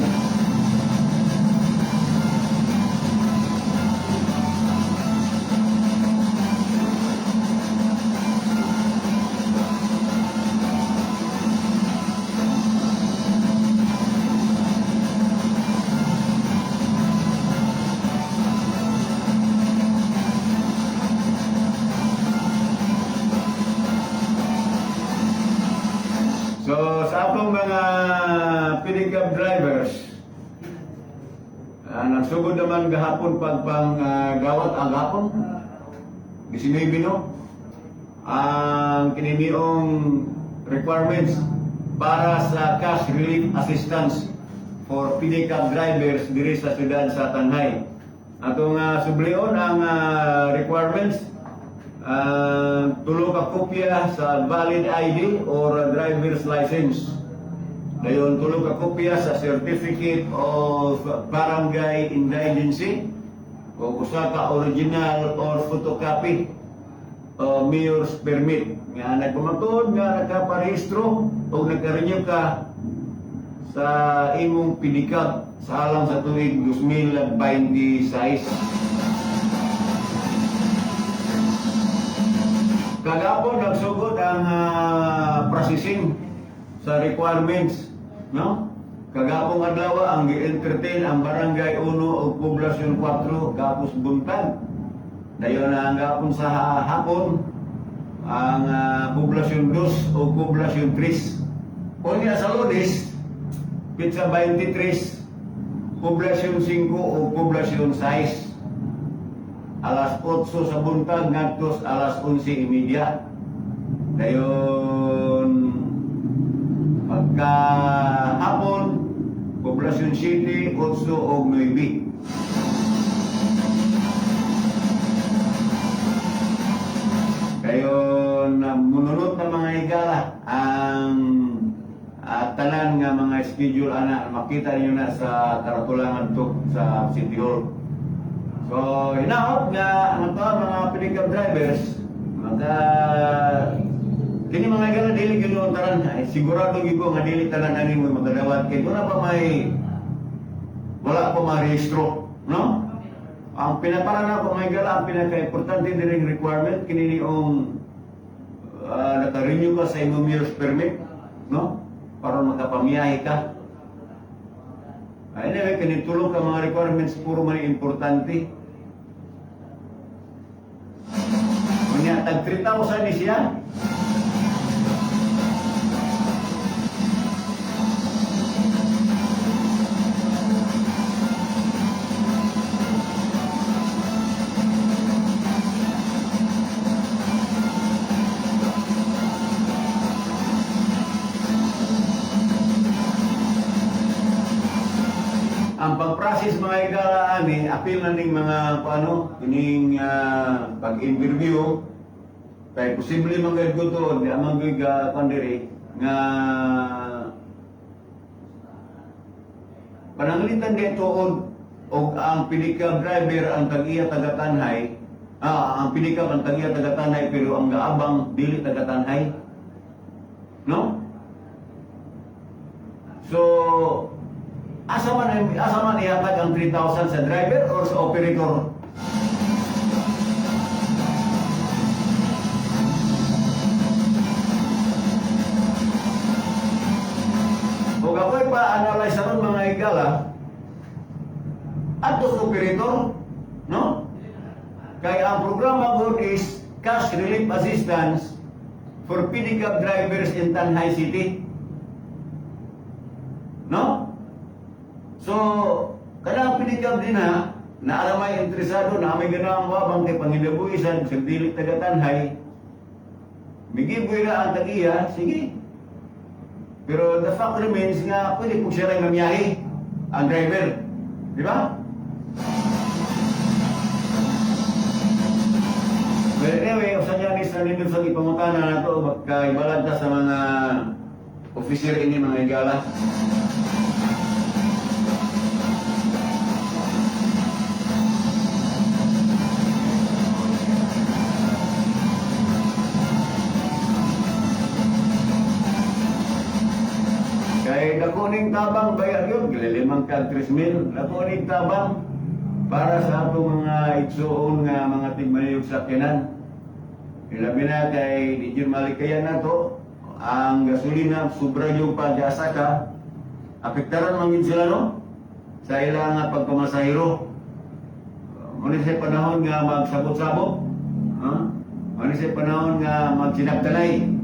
So sa atong mga pedicab drivers, nagsugod naman gahapon pagpang gawat ang gahapon, 19 no, ang kinimiong requirements para sa cash relief assistance for pedicab drivers diri sa siyudad sa Tanay. Atong sublion ang requirements, tulo ka kopya sa valid ID or driver's license. Dayon tulo ka kopya sa certificate of barangay indigency o usa ka original or photocopy o mayor's permit nga nagpamatuod nga nagkaparehistro o nagka-renew ka sa imong pedicab sa alang sa tuig 2026. Kagapon nagsugod ang processing sa requirements, no? Kagapong adlaw ang gi-entertain ang Barangay 1 ug Poblacion 4 gapos buntag. Dayon na ang gapon sa hapon ang Poblacion 2 ug Poblacion 3. Unya sa Lunes, pitsa 23, Poblacion 5 ug Poblacion 6, alas 8 sa buntag ngadto sa alas 11:30. Dayon Pagka hapon, Poblacion City, 8 o 9. Kayo na mununot na, mga higala, ang tanan nga mga schedule ana makita niyo na sa karatulangan to sa City Hall. So, hinaot nga ang ato mga pedicab drivers maka kini, mga higala, dili gyud ang tanan ay sigurado gyud ko nga dili tanan ani mo makadawat kay wala pa may wala pa marehistro, no? Ang pinapara na ko, mga higala, ang pinaka-importante diring requirement kini niong naka-renew ka sa imong mayor's permit, no? Para makapamiyahe ka. Anyway, kini tulong ka mga requirements puro man importante. Unya, tag 3,000 ni siya. Ang pag-process, mga higala, ani, apil na ning mga paano, kining pag-interview kay posible man gayud ko to, di man gyud kuan diri nga pananglitan di tuod og ang pedicab driver ang tag-iya taga-Tanhay, ang pedicab ang tag-iya taga-Tanhay pero ang gaabang dili taga-Tanhay, no? So asa man ihatag ang 3,000, sa driver or sa operator? Kung ako'y pa-analyze aron, mga higala, adto sa operator, no? Kaya ang programa gud is Cash Relief Assistance for Pedicab Drivers in Tanjay City. No? So, kanang pedicab din ha, na alam may interesado, na may ganang wabang kay panginabuhisan, sa dili taga Tanjay, migiboy na ang tag-iya, sige. Pero the fact remains nga, pwede po siya rin mamiyahe, ang driver. Di ba? Well, anyway, usa niya ni sa nindot sa ipangutana na to, magkaibalag ta sa mga officer ini, mga higala. Kay dako ning tabang bayad yun, gililimang kag 3 mil, dako ning tabang para sa atong mga igsuon nga mga tigmaniyog sakyanan. Ilabi na kay di jud malikayan nato ang gasolina, sobra yung pag-asa ka, apektaran man yun sila, no, sa ilang nga pagpamasahero. Muna sa panahon nga magsabot-sabot, ha? Muna sa panahon nga magsinabtanay.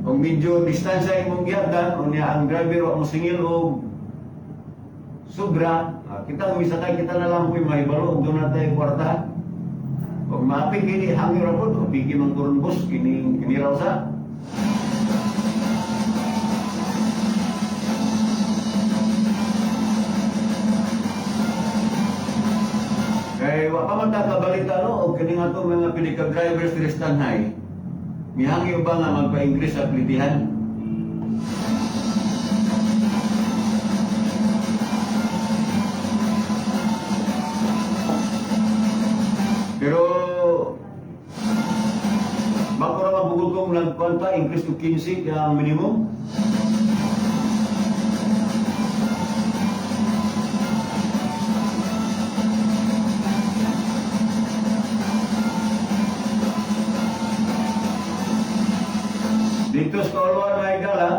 Kung medyo distansya imong gihatdan, unya ang driver wa mo singil og sobra, kita misakay kita na lang po'y mahibalo og doon na tayo kwarta. Kung maapik kini hangyo ra pod, o pigi man kuron bus kini kini raw sa. Kay wa pa man ta kabalita, no, og kini nga atong mga pedicab drivers diri sa Tanjay. Mihangyo ba nga magpa-increase sa plitihan? Pero bako ra mabugod kong nagkwanta increase to 15 ang minimum. Dito sa Kauluan, mga higala,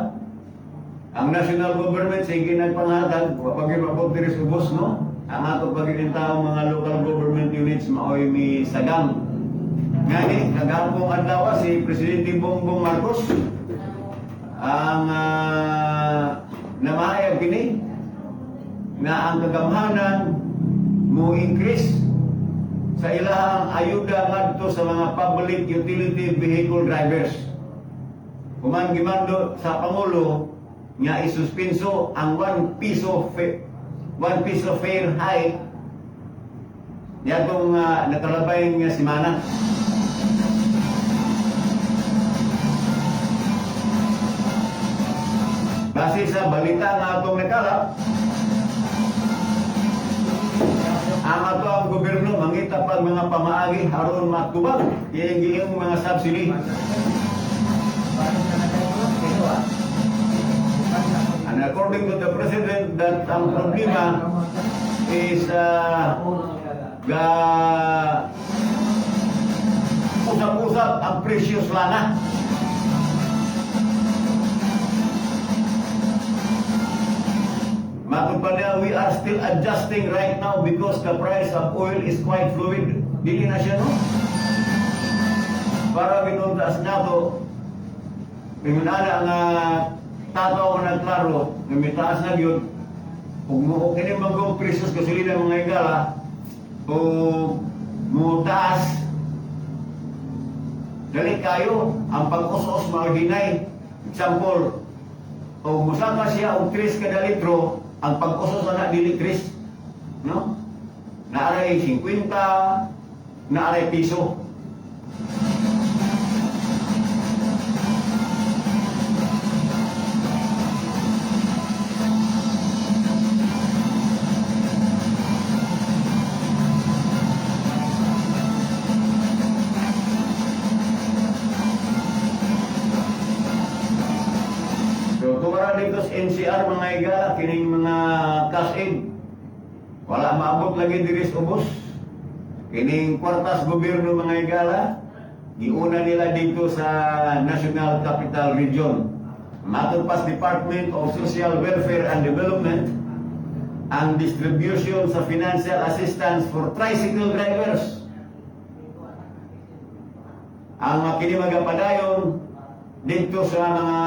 ang national government sige nagpanghatag, pag mabot diri sa ubos, no? Ang ato pagiging mga local government units maoy mi sagang. Ngani, kagahapong adlaw si Presidente Bongbong Marcos ang namahayag kini nga ang kagamhanan mo increase sa ilahang ayuda ngadto sa mga public utility vehicle drivers. Human gimando sa Pangulo nga isuspenso ang 1 piso fare hike niadtong nakalabay nga semana. Base sa balita nga atong nakalap, ang ato ang gobyerno mangita pag mga pamaagi aron matubag iyang mga subsidy. And according to the president, that ang problema is ga usap-usap ang presyo sa lana. Matod pa niya, we are still adjusting right now because the price of oil is quite fluid. Dili na siya, no? Para bitong taas nato, ingon ana nga tato ako nagklaro, nga mitaas na gyud, ug mo kini magong presyo sa gasolina, mga higala, o mo taas, dali kayo ang pag-us-us mga. Example, o musaka siya og 3 kada litro, ang pag-us-us na dili 3. No? Naaray 50, naaray piso. So, kumara dito sa NCR, mga higala, kining mga cash aid, wala maabot lagi diri sa ubos. Kining kwartas gobyerno, mga higala, giuna nila dito sa National Capital Region. Matod pas Department of Social Welfare and Development, ang distribution sa financial assistance for tricycle drivers, ang kini magapadayon dito sa mga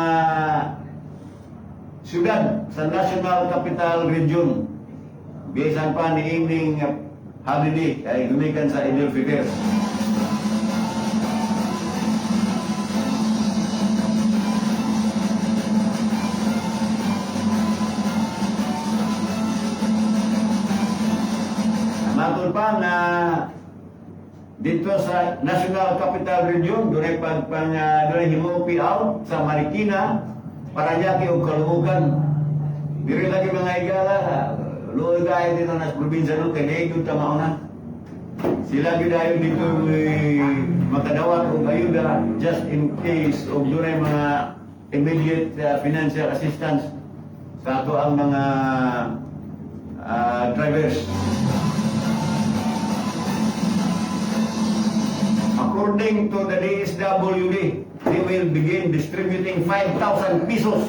syudad sa National Capital Region. Bisan pa ni ining holiday ay gumikan sa Idul Fitr. Matod pa na dito sa National Capital Region, dunay pag pang dunay himo out sa Marikina, Parañaque ug Caloocan. Diri lagi, mga higala, luoy kayo dito na sa probinsya, no, kay dili gyud ta mauna. Sila gyud ayo dito may makadawat og ayuda just in case og dunay mga immediate financial assistance sa ato ang mga drivers. According to the DSWD, they will begin distributing 5,000 pesos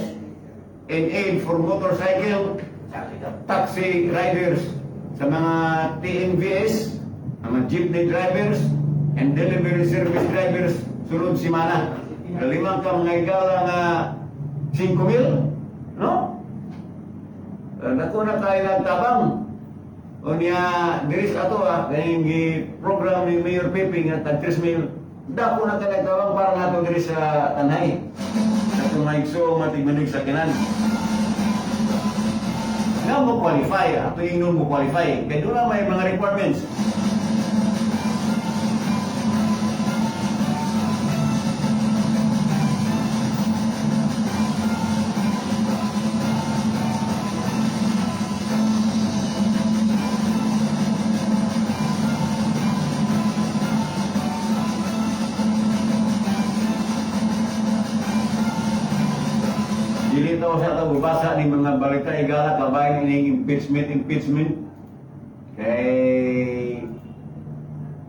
in aid for motorcycle, taxi riders, sa mga TNVS, mga jeepney drivers, and delivery service drivers sunod simana. Kalimang ka, mga higala, nga 5,000, no? Dako na kayo ng tabang. Unya, diri sa ato ah, kayong program ni Mayor Pepe nga tag 3 mil, dako na kay tabang para nato diri sa Tanay. Sa atong maigso matigmanig sa kinan. Nga mo qualify, ato ingnon mo qualify. Kay doon na may mga requirements. Dili to sa ato basa ni mga balita, igala, kabahin ining impeachment impeachment kay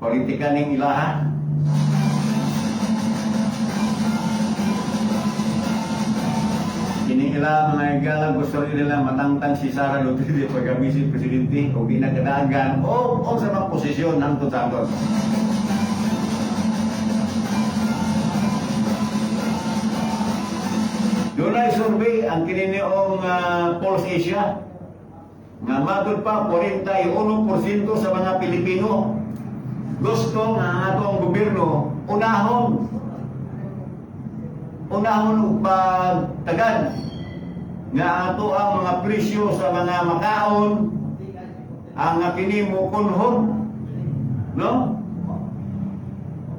politika ning ilaha. Kini ila, mga higala, gusto rin nila matangtang si Sara Duterte pagka vice presidente o ginagadagan o sa mga posisyon hangtod sa hangtod. Dunay survey ang kininiong Pulse Asia nga matod pa 41% sa mga Pilipino gusto nga ang atong gobyerno unahon unahon og pagtagad Nga ato ang mga presyo sa mga makaon ang nga kini mo kunhod, no?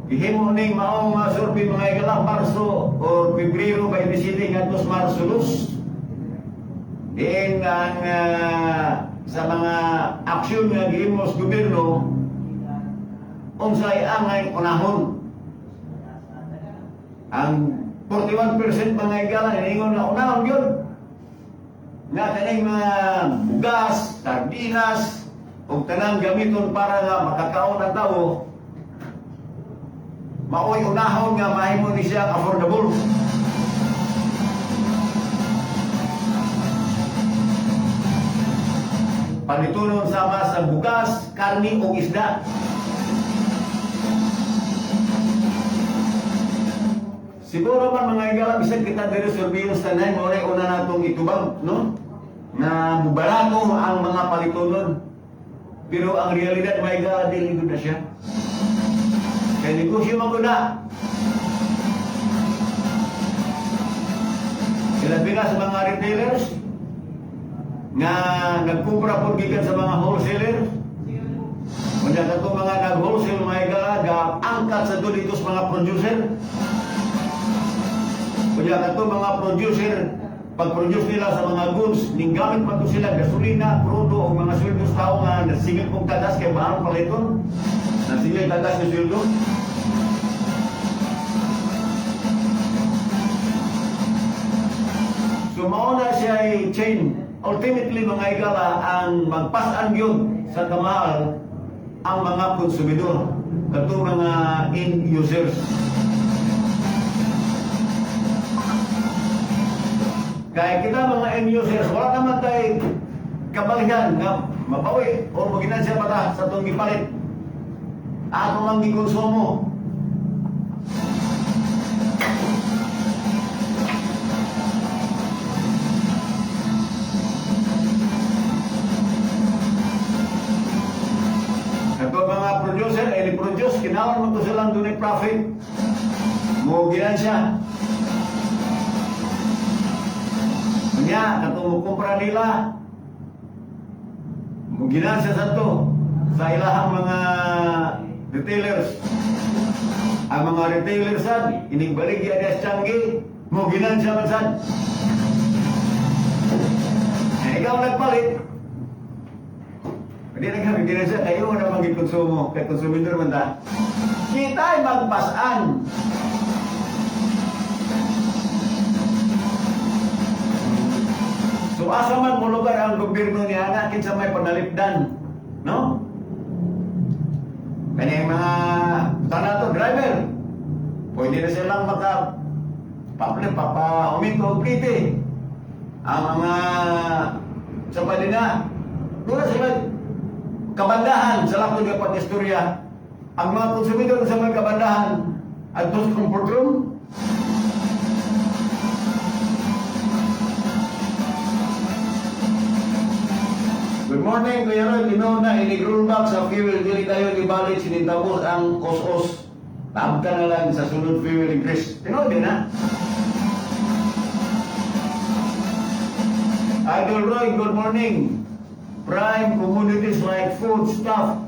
Gihimo ning maong mga survey, mga higala, Marso or Pebrero 27 ngadto sa Marso 2. Diin ang sa mga aksyon nga gihimo sa gobyerno, unsay angay unahon. Ang 41%, mga higala, niingon na unahon yun nga kaning mga bugas, sardinas, ug tanang gamiton para nga makakaon ang tao, maoy unahon nga mahimo ni siya affordable. Palitunon sama sa bugas, karni o isda. Siguro man, mga higala, bisag kita diri surveillance tanan mo una natong itubag, no? Na mubarato ang mga palitunon. Pero ang realidad, mga higala, dili gud na siya. Kay negosyo man gud na. Ilabi na sa mga retailers nga nagkumpra po gikan sa mga wholesaler. Unya kato mga nag-wholesale, mga higala, angkat sa dito sa mga producer. Unya kato mga producer, pag-produce nila sa mga goods, ning gamit pa to sila gasolina, krudo o mga sweldo sa tao nga nasingil pong tagas kay mahal paliton. Nasingil tagas yung sweldo. So mao na siya ay chain. Ultimately, mga higala, ang magpasan yun sa kamahal ang mga konsumidor, katong mga end users. Kaya kita mga end users, wala naman tayo kabalihan nga mabawi o maginansya pa ta sa itong gipalit. Ato lang gikonsumo. Kato mga producer, eh, produce, kinahanglan mo to silang dunay profit. Mo ginansya. Unya, kato mo kumpra nila, mo ginansya sa to, sa ilahang mga retailers. Ang mga retailers sad, inigbaligya niya sa tiyanggi, mo ginansya man sad. Eh, ikaw nagpalit, hindi na kami ginansya, kayo na magikonsumo, kay konsumidor man ta. Kita ay magpasan. So asa man mo lugar ang gobyerno niya na kinsa may panalipdan, no? Kani mga tanato driver, pwede na silang maka papa papa huminto og plite. Ang mga sa padina, doon na sila kabandahan sa lakod nga pag-istorya. Ang mga konsumidor sa mga kabandahan adto sa comfort room. Good morning, Kuya Roy. Tinuod na, inig-rollback sa fuel. Dili tayo gibalik, sinintapos ang os-os. Tabka na lang sa sunod fuel increase. Tinuod din na. Idol Roy, good morning. Prime commodities like food stuff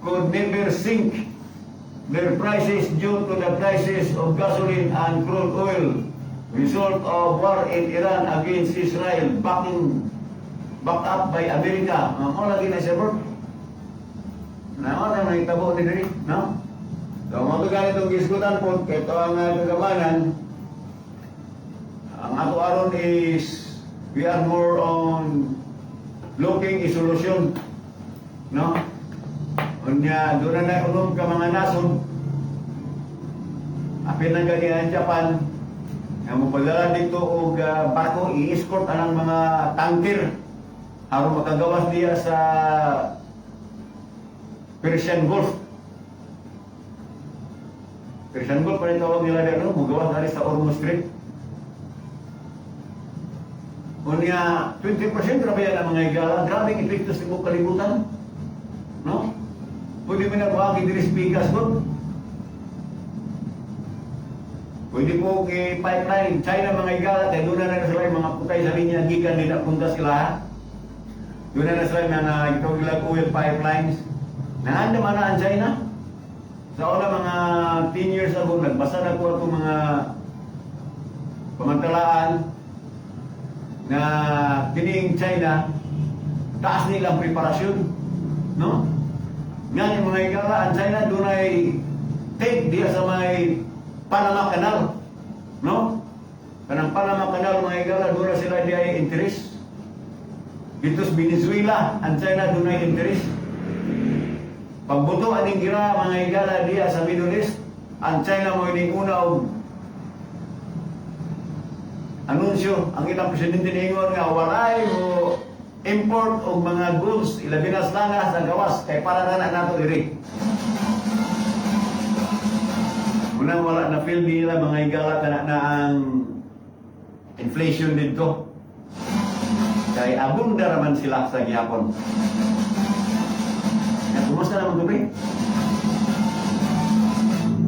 could never sink their prices due to the prices of gasoline and crude oil. Result of war in Iran against Israel, backing backed up by America. Mga lagi na siya, bro. Naman ang nahitabo ni diri, no? So, mga ganitong gisgutan po, ito ang kagamanan. Ang ato aron is, we are more on looking a solution. No? Unya, doon na na unom ka mga nasod. Apil na gani ang Japan, nga mopadala dito og barko, i-escort anang mga tanker aron makagawas diya sa Persian Gulf. Persian Gulf pa rin tawag nila diya, no? Mugawas na rin sa Hormuz Strait. Unya, 20% ra ba yan ang mga higala? Grabe ang epekto sa buong kalibutan. No? Pwede mo na buhagi diri sa bigas ko. Pwede po kay pipeline China, mga higala, kay doon na na sila yung mga putay sa linya gikan nila punta sila. Doon na na sila yung mga itong ilang oil pipelines. Nanganda man na ang China. Sa una mga 10 years ago, nagbasa na ko itong mga pamantalaan na kining China, taas nilang preparasyon. No? Nga yung mga higala, ang China doon ay take diya sa may Panama Canal. No? Kanang Panama Canal, mga higala, doon na sila diya ay interest. Dito sa Venezuela, ang China doon ay interest. Pagbuto aning gira, mga higala, diya sa Middle East, ang China mo ining una og anunsyo ang ilang presidente niingon nga walay mo import og mga goods, ilabi na sa lana sa gawas, kay para na na nato diri. Unang wala na feel nila, mga higala, kana na ang inflation dito kay abunda raman sila sa gihapon. Ya, kumusta naman gabi?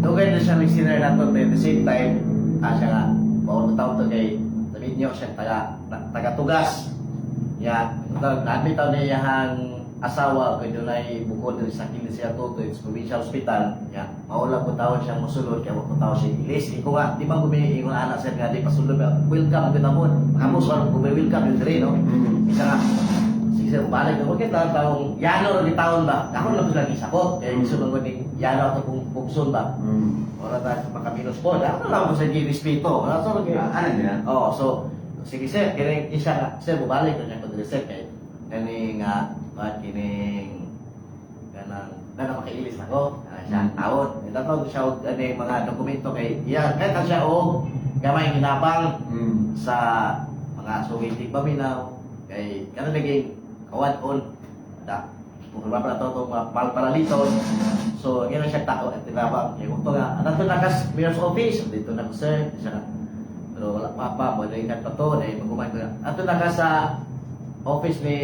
Dugay na siya nag-senior nato, but at the same time, siya nga, bawal taon to kay sabihin niyo siya taga tugas. Ya, na-admit taon niya iyahang asawa kay dunay bukod diri sa kilid siya to sa provincial hospital. Ya, maula ko taon siya mosulod kay wa ko taon siya ilis. Iko nga, di ba gumi ingon ana sir nga di pasulod ba? Welcome kita mo. Kamo sa welcome yung diri, no? Isa nga, sige sir, balik ako kita taong Yano di taon ba? Ako lang sila gisakot. Kaya gusto ko ni Yano ato kung pugson ba? Wala tayo makaminos po. Ako lang ko sa respeto. Wala so Ah, ano niya? Oh, so sige sir, kining isa nga, sir bubalik ko niya ko diri sir kay kani nga ba kining kanang na makailis ako. Ah, siya tawon. Itatawag siya og ani mga dokumento kay iya kay ta siya og gamay ginabang sa mga suwitig paminaw kay kanang naging kawan-on da kung pa na to itong mga palparaliton. So yun ang siya tao at tinabang kay Uto nga ato na kas mayor's office dito na ko sir siya nga pero wala pa pa mo na pa to na maguman ko ato na ka sa office ni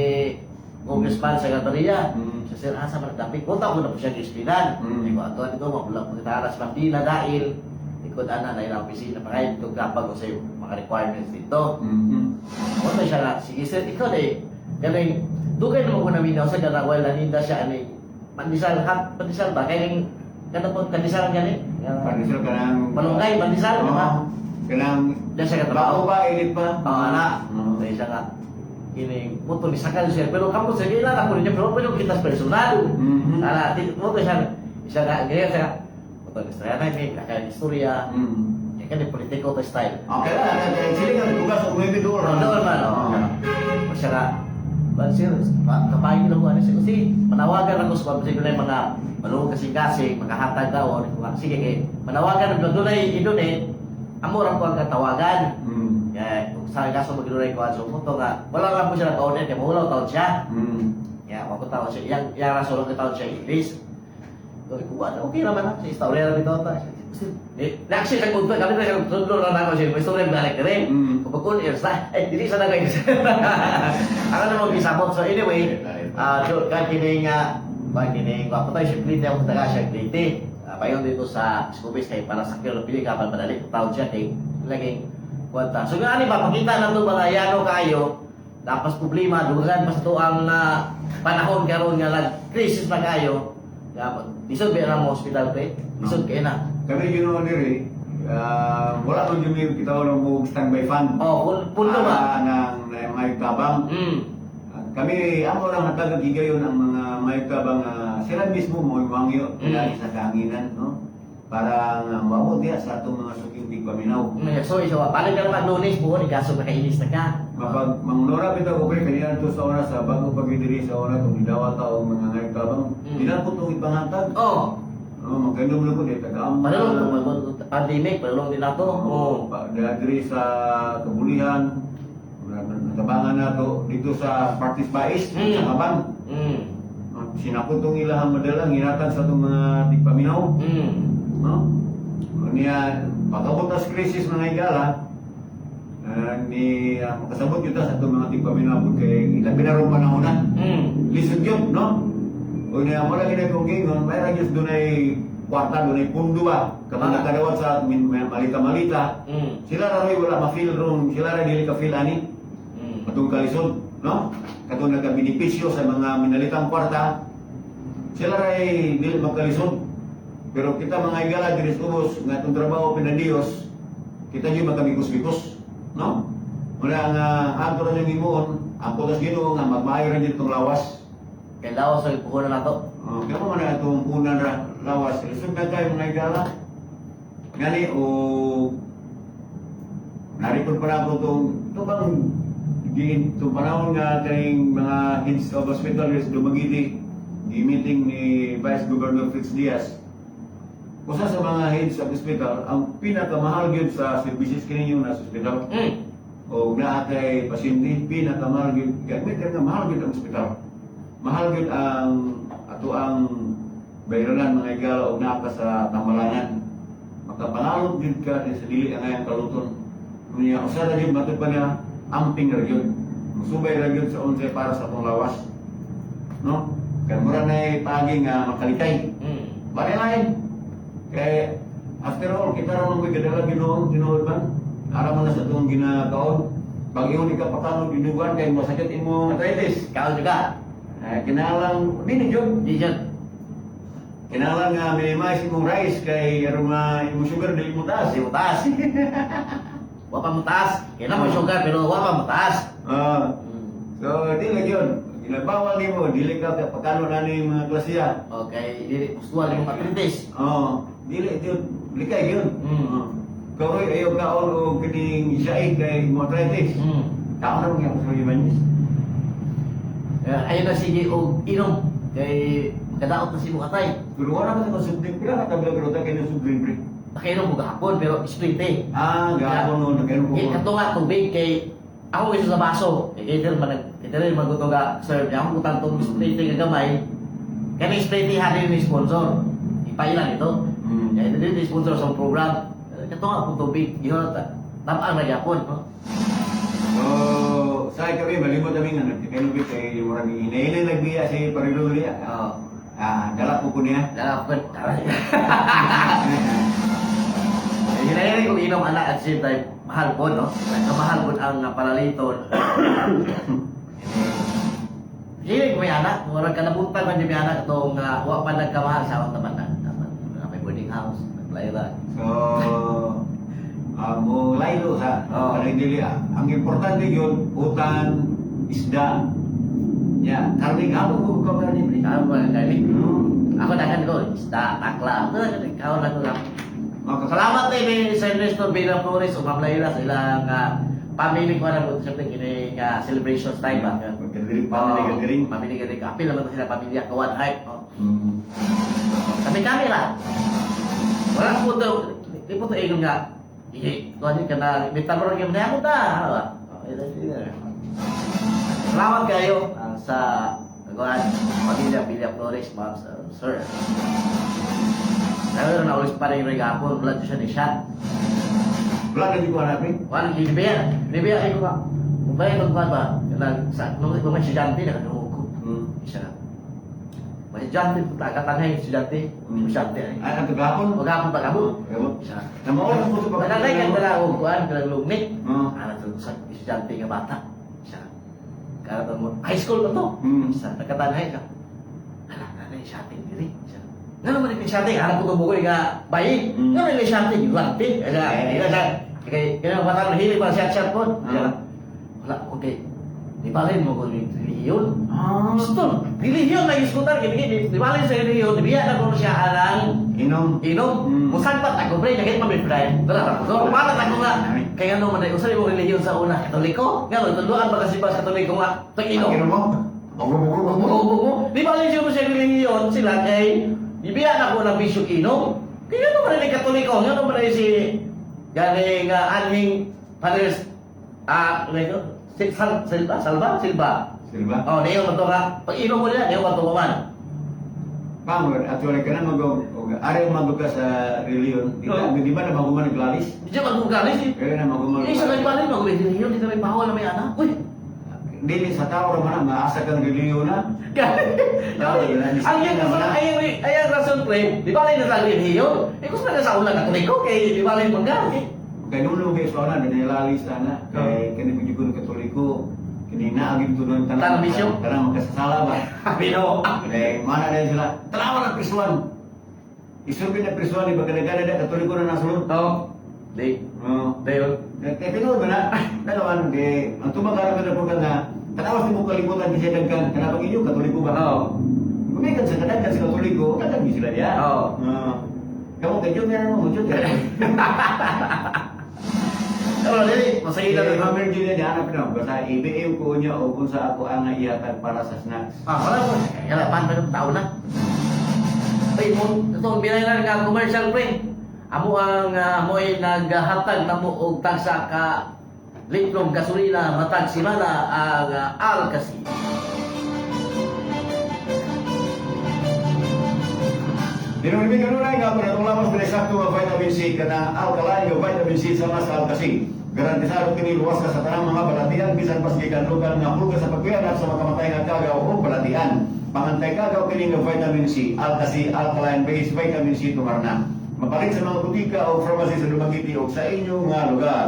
Congressman sa Galvaria. Siya sir asa man dapit ko ko na po siya gispinan. Ko ato dito mabulak mo kita sa pila dahil ikot ana na ilang opisina pa kayo dito kapag ko sa mga requirements dito. Wala siya nga, sige sir, ikaw na eh. Galing, dugay naman ko naminaw sa gana, wala ninda siya, ano eh, pandesal, hat, pandesal ba? Kaya yung, gana po, pandesal gani? Pandesal kanang Malunggay, pandesal, di ba? Oo. Kanang Dahil siya katrabaho. bao ba, init pa? Oo, anak. Oo. Dahil siya nga, kining, puto ni sakal siya. Pero kamo siya, kailangan ko niya, pero pero kita personal. Ana, puto siya, siya nga, ganyan siya, puto ni Estrella na, may kaya istorya, kaya kani politiko to style. Okay lang, kaya sila nga tugas og 9 doon. Oh, doon man, oh. O siya nga, ba, sir, kapayag na ko, ano siya, kasi manawagan ako sa pabalik na yung mga maluwag kasing-kasing, makahatag daw, sige, kay, manawagan, doon ay i-donate, amo ra ko ang katawagan. Kaya, kung sa kaso mag-donate ko, so, punto nga, wala lang po siya nag-order, kaya mahulaw taon siya. Kaya, wako taon siya, iyang, iyang rason lang taon siya, English. So, ko, ano, okay naman ha, sa istorya na bitaw ta. Actually, sa kung kami na siya, sundol na ako siya, may istorya balik rin. Kapag kun air sa, eh, dili sa nagay. Ako na mag-isabot. So anyway, do, kan kining ba kining ako tayo siya plite, ako taga siya plite. Payon dito sa Scoobies kay para sa kilo pili ka madali taon siya kay laging kwenta. So nga ani ba pakita na to mga yano kayo dapat problema dugan pa sa to ang panahon karon nga nag crisis na kayo. Dapat lisod ba na mo hospital pre? Lisod kay na. Kami ginawa diri, wala man jud mi kita wala mo standby fund. Oh, puno ba? Nang may tabang. Kami amo lang hatag gigayon ang mga may tabang, sila mismo mo mangyo sa kahanginan, no? Para nga maabot diha sa atong mga suking tigpaminaw. So isa ba palit ka naman Lunes buo ni kaso nakainis na ka. Mapag mangnora bitaw ko pre kaniya to sa oras sa bago pagidiri sa oras kung gidawat ta og mga ngay tabang. Dinapot tong ipangatag. No, magkainom lang ko di taga-am. Padulong to pandemic, padulong din nato. Oo, diri sa Kabulihan, natabangan nato dito sa Partis Bais, sa Kaban. Sinakot tong ilahang madala, ginatag sa itong mga tigpaminaw. No? Niya, pag-abot tas krisis mga higala, ni makasabot kita sa itong mga tigpaminaw pud kay ilabi na rong panahon na. Lisod yun, no? O niya, wala gina kong gingon, mayroon diyos dunay kwarta, dunay pundo ba, katong nakadawat sa malita-malita, sila ra ro'y wala ma-feel ron, sila ra dili ka feel ani, katong kalisod, no? Katong nagkabenepisyo sa mga minalitang kwarta, sila ray dili magkalisod. Pero kita mga higala diri sa ubos nga atong trabaho pinadiyos, kita jud magkamikos-mikos, no? Wala nga ato ra yung himuon, ang putos Ginoo nga magmaayo ra jud tong lawas. Kay lawas sa ipuhunan nato. Oh, kaya mo man na itong punan ra lawas. Lisod na tayo, mga higala. Ngani o narikod pa na ako itong ito bang itong panahon nga kaning mga heads of hospital sa Dumaguete gi-meeting ni Vice Governor Fritz Diaz. Usa sa mga heads of hospital ang pinakamahal gyud sa services kininyo na sa hospital o naa kay pasyente, pinakamahal gyud, gamit nga mahal gyud ang ospital, mahal gyud ang ato ang bayranan, mga higala, og naa ka sa tamalangan, makapangalot gyud ka sa dili ang ngayang kaluton niya. Usa ra gyud matud pa niya, amping ra gyud, musubay ra gyud sa unsay para sa atong lawas, no, kay mura nay paagi nga makalikay. Bali lain. Kay after all, kita ra man mo'y gadala Ginoo, tinuod man. Ara man na sa atong ginakaon. Pag ingon ka pakanon dinugan kay masakit imong arthritis. Kaon juga. Eh, kinalang dili jud. Di jud. Kinalang nga minimize imong rice kay aron nga imong sugar dili mo taas. Di mo taas. Wa pa mo taas. Kaya na mo sugar pero wa pa mo taas. Ah, so dili gyud. Ginabawal nimo dili ka pakanon ani mga klasiya. Okay, dili usual imong arthritis. Oh, dili jud, likay gyud. Oh. Karoy ayaw kaon og kining saig kay imong arthritis. Kaon na mo sa Ibanez. Eh, ayun na sige og inom kay makadaot na si mo katay. Pero wala man sa soft drink, pila ka tabla pero ta kay soft drink, pre. Nakainom ko gahapon pero split eh. Ah, gahapon no nagainom ko. Eh, kato nga tubig kay ako gusto sa baso. Kay either man either maguto ga serve niya ako butang tong split nga gamay. Kani split hari ni sponsor. Ipailan ito. Kaya ito ni sponsor sa program. Eh, kato nga po tubig gihon ta. Tapang na gyapon, no? So, sa kami malimot kami nga nagkainom ko kay murag inailay nagbiya si Parilo niya. Oo. Ah, dala ko niya. Dala ko. Hinahinay kong inom ala at same time, mahal po, no? Nagkamahal po ang paraliton. Hinahinay ko may anak, murag kalabutan man yung may anak itong wa pa nagkamahal sa akong taman na. Taman, may boarding house, naglayra. So, mo laylo sa kanang dili ah. Ang importante yun, utan, isda, ya, karne gamo ko ka karne, pre. Kaon mo na kali. Ako dagan ko, isda, takla. Kaon na ko lang. Salamat eh, ni Sir Nestor Villa Flores o Ma'am Laila sa ilang family ko na po. Siyempre, kini celebrations time ba? Gathering, family gathering. Family gathering. Apil naman to sila pamilya, kawan hype. Oh. Kami-kami lah. Wala po to, di po to ingon nga. Iki, tuwan ka na, may tanong nga, ako ta. Oh, ito, ito. Salamat kayo sa kagawan, pamilya Villa Flores, ma'am, sir. Sir. Sabi na ulit pa rin yung gapon, wala siya ni siya. Wala ka di ko hanapin. Wala, libiya, libiya kayo ba? Kung ba yung ba? Kanang, sa, nung mga estudyante, nakadungog ko. Isa na. Mga estudyante, tagatanay yung estudyante. Estudyante, ay. Ay, ang gahapon. Huwag hapon pa kamo. Gahapon. Isa. Namaoras mo sa pag- Manalay kang dala og kuan kanang lugnik. Oo. Ana to sa estudyante nga bata. Isa. Kaya to mo high school na to. Isa nakatanay ka. Ala, nanay shotting diri. Isa. Ngano man ni shotting? Alam ko tumukoy nga bayi. Ngano ni shotting? Lantin. Isa, isa sa kay kaya bata no hili pa shot shot po. Isa. Wala, okay. Di balin mo ko relihiyon. Gusto, relihiyon na iskutan kini di balin sa relihiyon, di biya na ko siya alang Inom. inom, musagpat ako pre, nagit pa may friend. Tara, so palat ako nga. Kaya ano man ay usa mo relihiyon sa una, Katoliko. Nga tunduan ba kasi ba sa Katoliko nga tag inom. Inom mo? Bugo, bugo, bugo. Oo, oo. Di ba rin siya sa relihiyon sila kay ibiya na ko ng bisyo inom. Kaya ano man ay Katoliko, nga ano man ay si galing anhing Padres ano ito? Silva, Salva, Silva. Silva. Oh, niyo man to nga. Pag inom mo niya, niyo man to man. Pangor, actually ka na mag ari mag ka sa reliyon. Di Oo. di ba na maguman naglalis? Di siya magugalis eh. Kaya na maguman. Yung isa may balin, mag-relihiyon, di na may bawal na may anak. Uy, dili sa tao ra man na, maasa kang relihiyon na. Ang yung ay ang rason, pre, di ba na sa relihiyon? Eh kung na sa una Katoliko kay di ba lang mangga. Kay nulo kay sa una dinilali sana kay kani gyud ko Katoliko kini naagin tunon Tanang bisyo? Tanang makasasala ba. Bino. Kay mana dahil sila tanawa na prisuan. Isulbi na prisuan iba kadagana da Katoliko na nasulod. Oh. Di. Oh. Dayon. Kay tinuod ba na? Dalawan kay ang tubag karon na po ka nga tanawa sa imong kalibutan kasi dagkan kana pag inyo Katoliko ba? Oo. Gumikan sa kadagkan sa Katoliko, dagkan gyud sila diya. Oo. Oo. Kamo kay Junior mo, Junior. Pero dili, masaya Sige, lang. Hammer Junior niya hanap na. Basta i-BM ko niya o kung sa ako ang ihatag para sa snacks. Ah, wala po. Kaya pan pa tao na. Ay, mo itong binayran nga commercial, pre. Amo ang mo'y naghatag na mo og tagsa ka litrong gasolina matag simana ang Alcasi. Dinulmi kanunay nga kung atong lawas dili sakto nga vitamin C kana alkaline nga vitamin C sa mas Alcasi. Garantisado kini luwas ka sa tanang mga balatian bisan pas gikan lokal nga hulga sa pagkuyanap sa makamatay nga kagaw o balatian. Pangantay kagaw kini nga vitamin C, Alcasi alkaline based vitamin C tumarna. Mapalit sa mga butika o pharmacy sa Dumaguete o sa inyong nga lugar.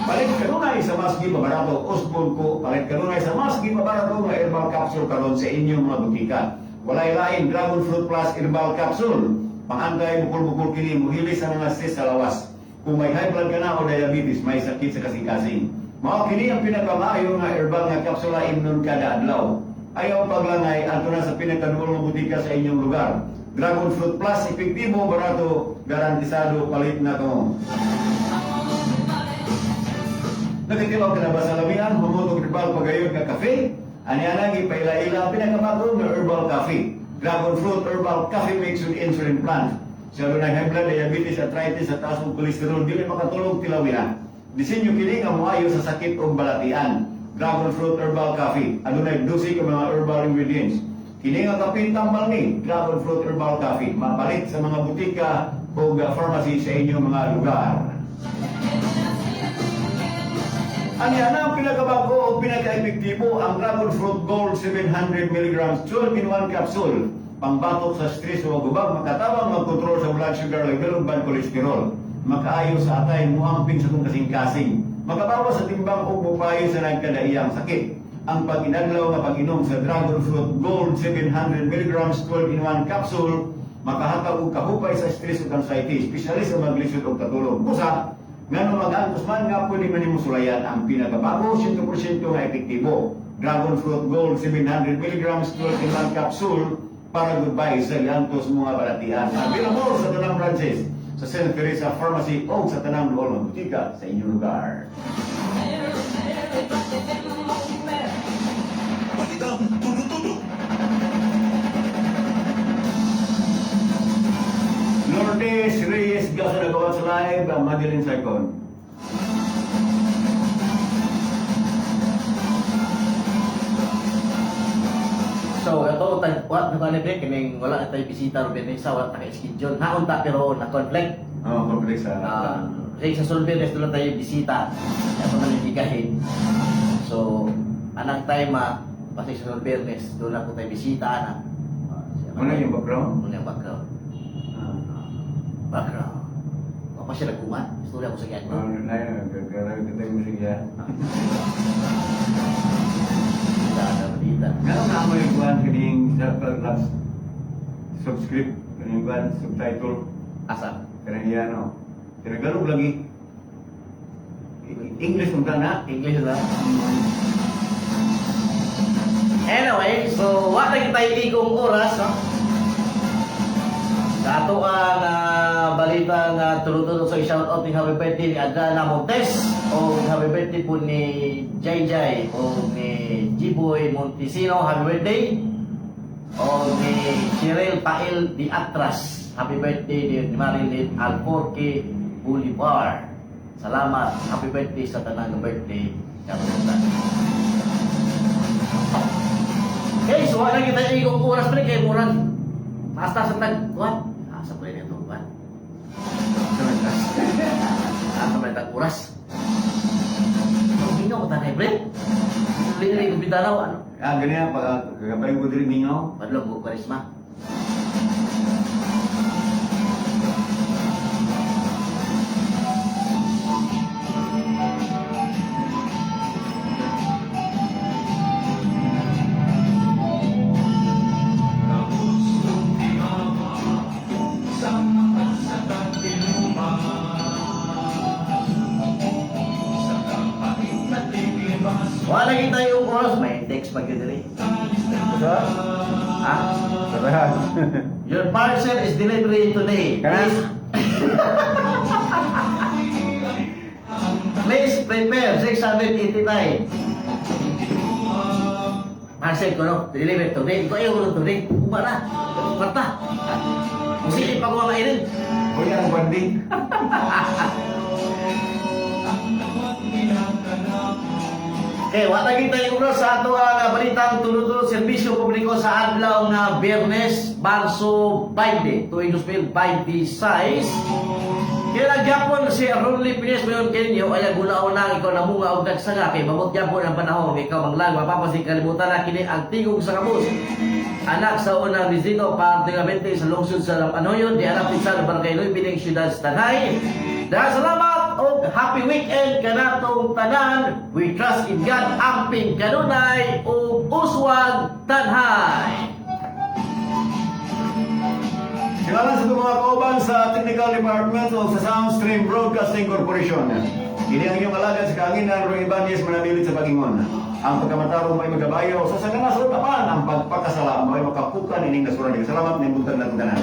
Palit kanunay sa mas gipabarato Osborne ko, palit kanunay sa mas gipabarato nga herbal capsule karon sa inyong mga butika. Walay lain Dragon Fruit Plus herbal capsule. Pangantay bukol-bukol kini muhili sa mga cyst sa lawas. Kung may high blood ka na o diabetes, may sakit sa kasing-kasing. Mao kini ang pinakamaayo nga herbal nga kapsula imnon kada adlaw. Ayaw paglangay adto na sa pinakaduol nga butika sa inyong lugar. Dragon Fruit Plus epektibo, barato, garantisado, palit na kamo. Nakatilaw ka na ba sa lamian, humutog herbal pagayon nga kafe? Ani anang ipaila-ila ang pinakabago nga herbal coffee. Dragon Fruit Herbal Coffee Mix with Insulin Plant. Sa dunay high blood, diabetes, arthritis, at taas og kolesterol, dili makatulog tilawin na. Disenyo kini nga moayo sa sakit og balatian. Dragon Fruit Herbal Coffee. Adunay 12 ka mga herbal ingredients. Kini nga kape tambal ni Dragon Fruit Herbal Coffee. Mapalit sa mga butika o pharmacy sa inyong mga lugar. Ani ana ang pinakabago o pinaka-epektibo ang Dragon Fruit Gold 700 mg 12 in 1 capsule. Pangbatok sa stress o gubag, makatabang magkontrol sa blood sugar level ug bad cholesterol. Makaayo sa atay, muamping sa itong kasing-kasing. Makabawas sa timbang ug mupayo sa nagkadaiyang sakit. Ang pag-inadlaw nga pag-inom sa Dragon Fruit Gold 700 mg 12 in 1 capsule makahatag og kahupay sa stress ug anxiety, espesyalist sa maglisod og katulog. Busa, ngano mag-antos man nga pwede man nimo sulayan ang pinakabago 100% nga epektibo. Dragon Fruit Gold 700 mg 12 in 1 capsule para goodbye sa giantos mga balatian. Available sa tanang branches sa St. Teresa Pharmacy o sa tanang duol nga butika sa inyong lugar. Balitang tudo-tudo. Lourdes Reyes Gasa nagawa sa live ang Madeline Saicon. So, ito, tag, wa, na pre, kining wala na tayo bisita ro Benesa, wala ta schedule. Naunta pero na conflict. Oh, complex sa Ah, kasi sa Solveres doon lang tayo bisita. Kaya man naligahin. So, anang time kasi sa Solveres doon lang po tayo bisita ana. Ano yung background? Ano yung background? Ah. Background. Wa pa siya nagkuman. Istorya ko sa kanya. Oh, na yun, gagawin kita yung musik ya. Balita, balita. Gano'n na mo yung kuhan kaning sa last subscript, kaning kuhan, subtitle, Asa? kaning yan o. Tinagalog lagi. English mo na. English na. Anyway, so wa na kita iligong oras, no? Sa ato ang balita nga tulo-tulo sa shout out ni happy birthday ni Adriana Montes o happy birthday po ni JJ o ni G-Boy Montesino, happy birthday, o ni Cheryl Pael Di Atras, happy birthday ni Marilyn Alforque Boulevard. Salamat, happy birthday sa tanang birthday karon. Okay, so wala kita igong oras pre kay murag basta sa tag what? Asa pre nito what? Asa pre tag oras? Ang hingaw ko tanay pre. Lili Mindanao ano? Ah, ganyan pag gabay ko diri mingaw. Padlong mo karisma. Wala kita yung oras, may text pag diri. Sa? Ha? Sa. Your parcel is delivery today. Kana? Please, please prepare 689. Parcel ko no, deliver today. Ikaw ayaw ko lang today. Uma na. Kwarta. Musilip pa ko mga irin. Uy, ang bandi. Okay, wala kita yung oras sa ato ang balitang tulo-tulo serbisyo publiko sa adlaw nga Biyernes, Marso 20, tuig 2026. Kaya gyapon si Ronly Pines mayon kinyo ay gulaw na ikaw namunga og nagsanga kay mamot gyapon ang panahon ikaw manglag mapapasig kalimutan na kini ang tingog sa kabus. Anak sa unang distrito, parte nga 20 sa lungsod sa Lampanoyon, di anak sa Barangay Luy, Bining Siyudad sa Tanay. Daghang salamat og happy weekend kanatong tanan. We trust in God, amping kanunay ug uswag tanhay. Silalan sa itong mga kauban sa Technical Department o sa Soundstream Broadcasting Corporation. Ini ang inyong alagad sa kaanginan, Roy Ibanez, manamilit sa Pagingon. Ang pagkamatarong may magabayo sa sanganasod apan ang pagpakasala may makapukan ining nasuran. Salamat ng buntag na tanan.